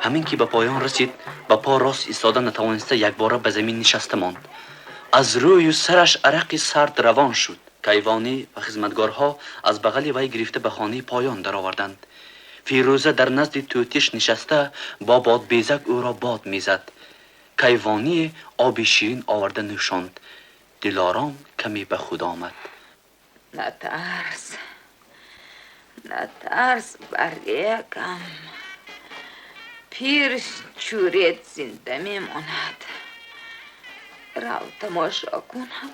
Ҳамин ки ба поён расид, ба по рост истода натавониста якбора ба замин нишаста монд. Аз рӯю сараш арақи сард равон шуд. Кайвонӣ ва хизматгорҳо аз бағали вай гирифта ба хонаи поён дароварданд. Фирӯза дар назди тӯтиш нишаста бо бодбезак ӯро бод мезад. Кайвонӣ оби ширин оварда нӯшонд. Дилором каме ба худ омад. Натарс, натарс, барекам. Пир чӯрет зинда мемонад. Рав тамошо кунам.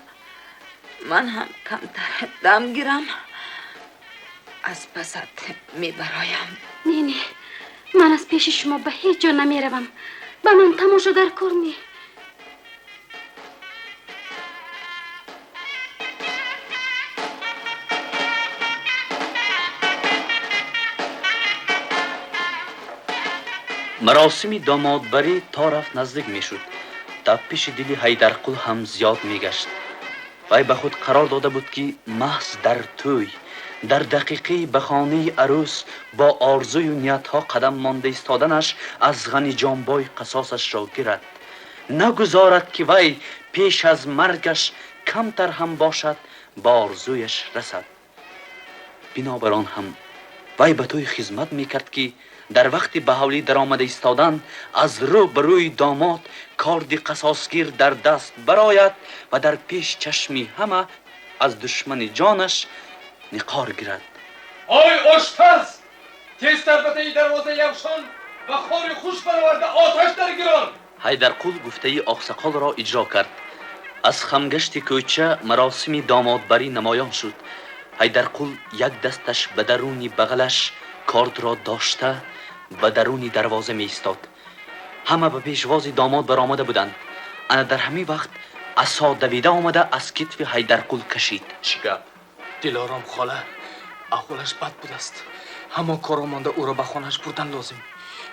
Ман ҳам камтар дам гирам. Аз пасат мебароям. Не, не, ман аз пеши шумо ба ҳеҷ ҷо намеравам. Ба ман тамошо дар кор не. Маросими домодбарӣ то рафт наздик мешуд. Таппиши дили Ҳайдарқул ҳам зиёд мегашт. Вай ба худ қарор дода буд, ки маҳз дар тӯй, дар дақиқаи ба хонаи арӯс бо орзую ниятҳо қадам монда истоданаш аз Ғаниҷонбой қасосашро гирад. Нагузорад, ки вай пеш аз маргаш камтар ҳам бошад ба орзуяш расад. Бинобар он ҳам вай ба тӯй хизмат мекард, ки дар вақти ба ҳавлӣ даромада истодан аз рӯ ба рӯи домод корди қасосгир дар даст барояд ва дар пеш чашми ҳама аз душмани ҷонаш ниқор гирад. Ой ошпаз, тезтар ба таи дарвозаи явшон ва хори хуш бароварда оташ даргирон. Ҳайдарқул гуфтаи оқсақолро иҷро кард. Аз хамгашти кӯча маросими домодбарӣ намоён шуд. Ҳайдарқул як дасташ ба даруни бағалаш кордро дошта ба даруни дарвоза меистод. Ҳама ба пешвози домод баромада буданд. Ана дар ҳамин вақт асо давида омада аз китфи Ҳайдарқул кашид. Чӣ гап? Дилором хола аҳволаш бад будааст. Ҳамон коро монда ӯро ба хонааш бурдан лозим.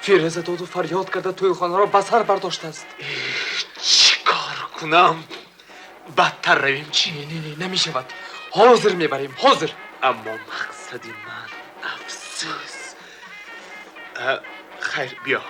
Фирӯза доду фарёд карда тӯйхонаро ба сар бардоштааст. Чӣ кор кунам? Бадтар равем чӣ? Не, не, намешавад. Ҳозир мебарем, ҳозир. Аммо мақсади ман Афсӯс. Хайр, биё.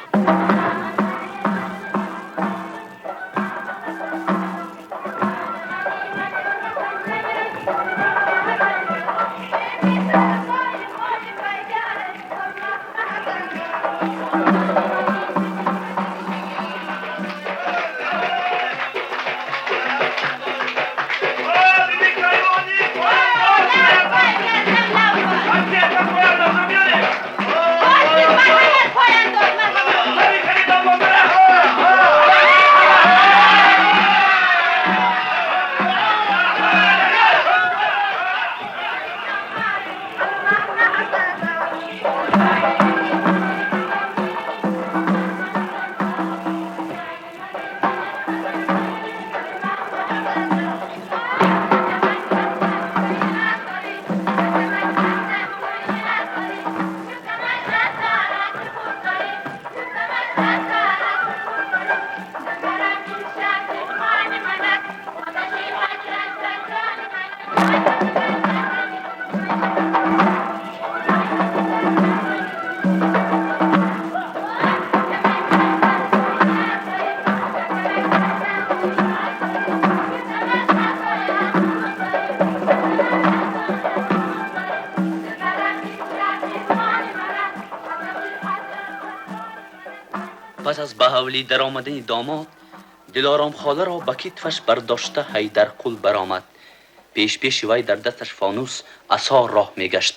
Пас аз ба ҳавлӣ даромадани домод, Дилором холаро ба китфаш бардошта Ҳайдарқул баромад. Пеш-пеши вай дар дасташ фонус асо роҳ мегашт.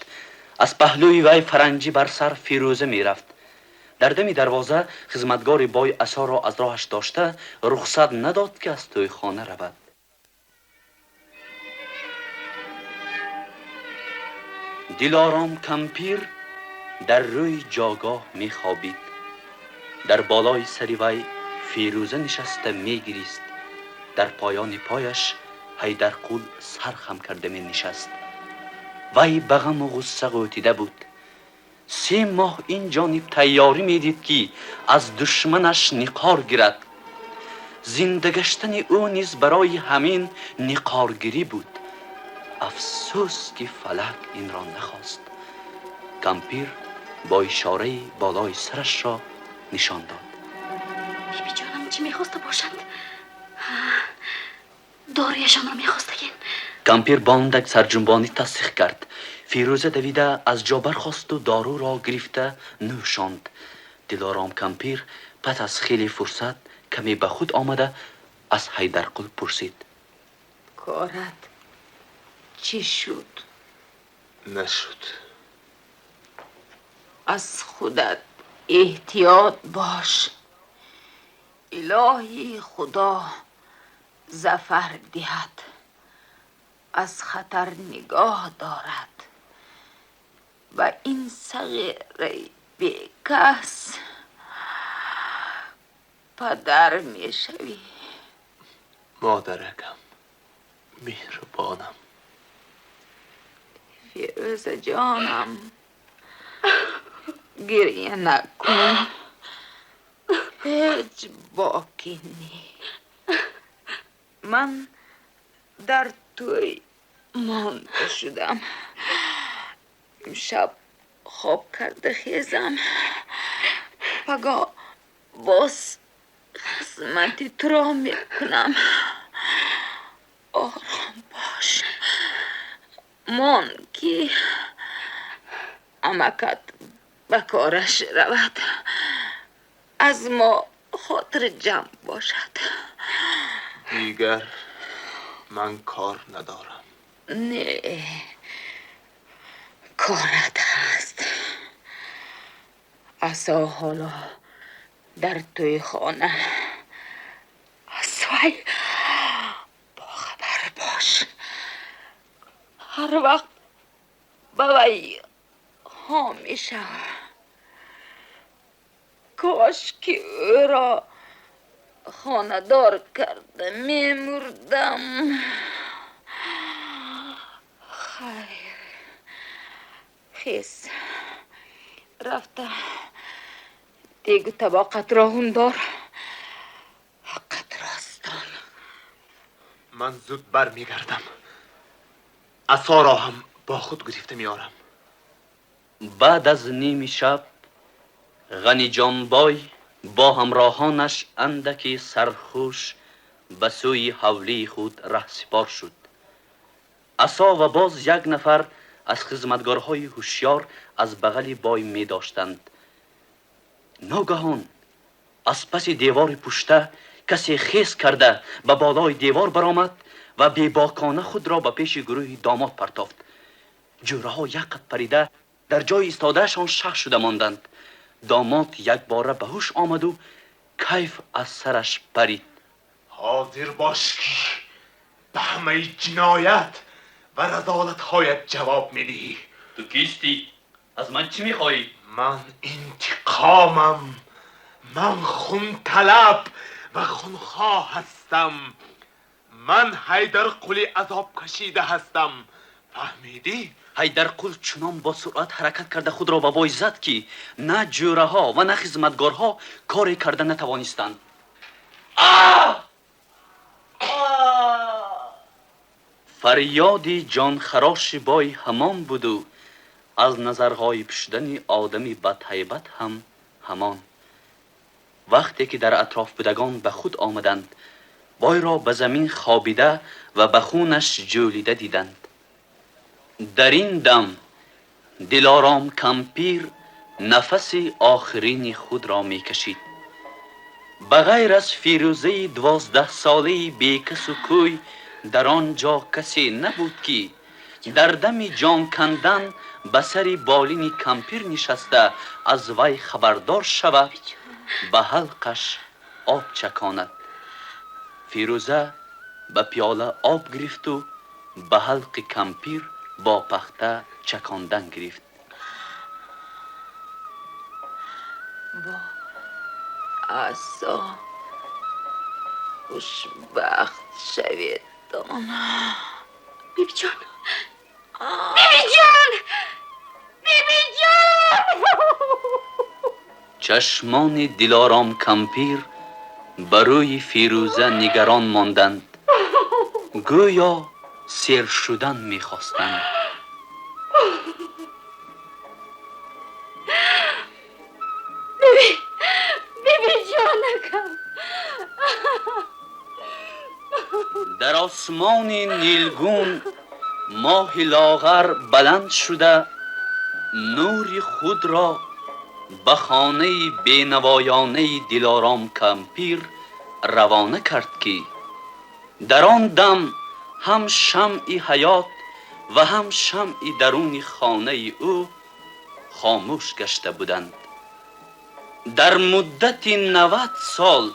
Аз паҳлӯи вай фаранҷӣ бар сар Фирӯза мерафт. Дар дами дарвоза хизматгори бой асоро аз роҳаш дошта рухсат надод, ки аз тӯйхона равад. Дилором кампир дар рӯи ҷогоҳ мехобид. Дар болои сари вай Фирӯза нишаста мегирист. Дар поёни пояш Ҳайдарқул сар хам карда менишаст. Вай ба ғаму ғусса ғӯтида буд. 3 моҳ ин ҷониб тайёрӣ медид, ки аз душманаш ниқор гирад. Зинда гаштани ӯ низ барои ҳамин ниқоргирӣ буд. Афсӯс, ки фалак инро нахост. Кампир бо ишораи болои сарашро нишон дод. Биби ҷонам чӣ мехоста бошанд? Доруяшонро мехостагин. Кампир бондак сарҷунбонӣ тасдиқ кард. Фирӯза давида аз ҷо бархосту доруро гирифта нӯшонд. Дилором кампир пас аз хеле фурсат каме ба худ омада аз Ҳайдарқул пурсид: Корат чӣ шуд? Нашуд. Аз худат эҳтиёт бош. Илоҳи Худо зафар диҳад, аз хатар нигоҳ дорад. Ба ин сағираи бекас падар мешавӣ. Модаракам, меҳрубонам. Фирӯза ҷонам, гиря накун. Ҳеҷ боки не. Ман дар тӯй монда шудам. Имшаб хоб карда хезам. Пагоҳ боз хизмати туро мекунам. Ором бош. Мон ки амакат ба кораш равад. Аз мо хотирҷамъ бошад. Дигар ман кор надорам. Не, корат ҳаст. Асо ҳоло дар тӯйхона. Аз вай бохабар бош. Ҳар вақт ба вай ҳо мешавам. Кош ки ӯро хонадор карда мемурдам. Хайр, хез рафта дегу табоқатро ҳундор. Ҳаққат ростон. Ман зуд бармегардам. Асоро ҳам бо худ гирифта меорам. Баъд аз ними шаб Ғаниҷонбой бо ҳамроҳонаш андаке сархуш ба сӯи ҳавлии худ раҳсипор шуд. Асо ва боз як нафар аз хизматгорҳои ҳушёр аз бағали бой медоштанд. Ногаҳон аз паси девори пушта касе хез карда ба болои девор баромад ва бебокона худро ба пеши гурӯҳи домод партофт. Ҷӯраҳо як қад парида дар ҷои истодаашон шах шуда монданд. Домод якбора ба ҳуш омаду кайф аз сараш парид. Ҳозир бош, ки ба ҳамаи ҷиноят ва разолатҳоят ҷавоб медиҳӣ. Ту кистӣ? Аз ман чӣ мехоҳӣ? Ман интиқомам. Ман хунталаб ва хунхоҳ ҳастам. Ман Ҳайдарқули азоб кашида ҳастам. Фаҳмидӣ? Ҳайдарқул чунон бо суръат ҳаракат карда худро ба бой зад, ки на ҷӯраҳо ва на хизматгорҳо коре карда натавонистанд. Фарёди ҷонхароши бой ҳамон буду аз назар ғоиб шудани одами бадҳайбат ҳам ҳамон. Вақте ки дар атроф будагон ба худ омаданд, бойро ба замин хобида ва ба хунаш ҷӯлида диданд. Дар ин дам Дилором кампир нафаси охирини худро мекашид. Ба ғайр аз Фирӯзаи 12-солаи бекасу кӯй дар он ҷо касе набуд, ки дар дами ҷон кандан ба сари болини кампир нишаста аз вай хабардор шавад, ба ҳалқаш об чаконад. Фирӯза ба пиёла об гирифту ба ҳалқи кампир бо пахта чакондан гирифт. Бо асо хушбахт шавед. Бибиҷон, бибиҷон, бибиҷон! Чашмони Дилором кампир ба рӯи Фирӯза нигарон монданд, гӯё сер шудан мехостанд. Биби, бибиҷонакам! Дар осмони нилгун моҳи лоғар баланд шуда нури худро ба хонаи бенавоёнаи Дилором кампир равона кард, ки дар он дам ҳам шамъи ҳаёт ва ҳам шамъи даруни хонаи ӯ хомӯш гашта буданд. Дар муддати 90 сол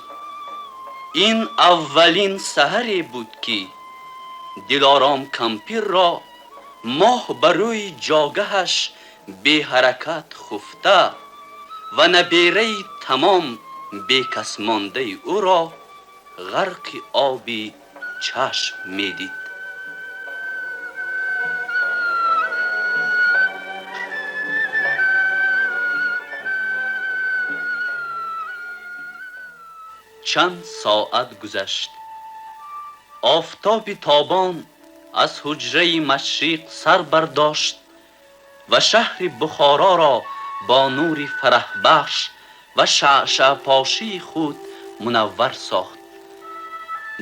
ин аввалин саҳаре буд, ки Дилором кампирро моҳ ба рӯи ҷогаҳаш беҳаракат хуфта ва набераи тамом бекасмондаи ӯро ғарқи оби чашм медид. Чанд соат гузашт. Офтоби тобон аз ҳуҷраи машриқ сар бардошт ва шаҳри Бухороро бо нури фараҳбахш ва шаъшаъпошии худ мунаввар сохт.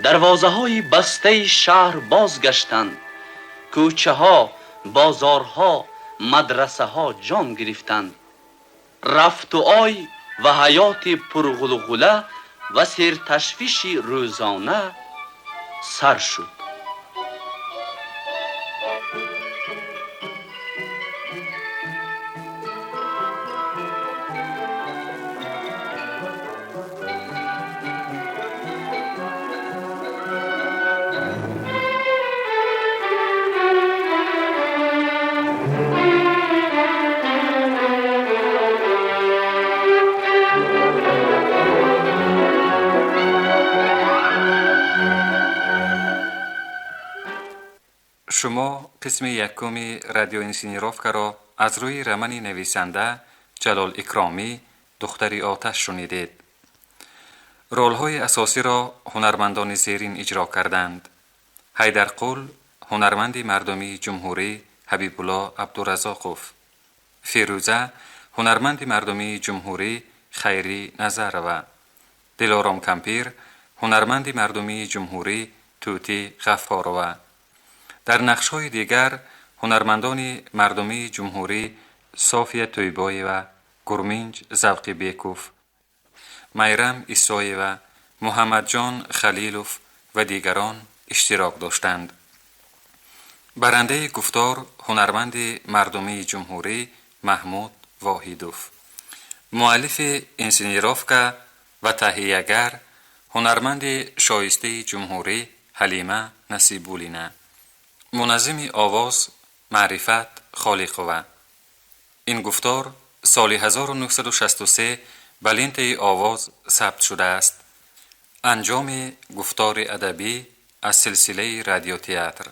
Дарвозаҳои бастаи шаҳр бозгаштанд. Кӯчаҳо, бозорҳо, мадрасаҳо ҷон гирифтанд. Рафту ой ва ҳаёти пурғулғула ва серташвиши рӯзона сар шуд. Шумо қисми якуми радиоинсценировкаро аз рӯи романи нависанда Ҷалол Икромӣ «Духтари оташ» шунидед. Ролҳои асосиро ҳунармандони зерин иҷро карданд: Ҳайдарқул, ҳунарманди мардумии ҷумҳурӣ Ҳабибулло Абдуразоқов, Фирӯза, ҳунарманди мардумии ҷумҳурӣ Хайрӣ Назарова. Дилором кампир, ҳунарманди мардумии ҷумҳурӣ Тӯтӣ Ғаффорова. Дар нақшҳои дигар ҳунармандони мардумии ҷумҳурӣ София Тӯйбоева, Гурминҷ Завқибеков, Майрам Исоева, Муҳаммадҷон Халилов ва дигарон иштирок доштанд. Барандаи гуфтор ҳунарманди мардумии ҷумҳурӣ Маҳмуд Воҳидов. Муаллифи инсценировка ва таҳиягар ҳунарманди шоистаи ҷумҳурӣ Ҳалима Насибуллина. Муназзими овоз Маърифат Холиқова. Ин гуфтор соли 1963 ба лентаи овоз сабт шудааст. Анҷоми гуфтори адабӣ аз силсилаи радиотеатр.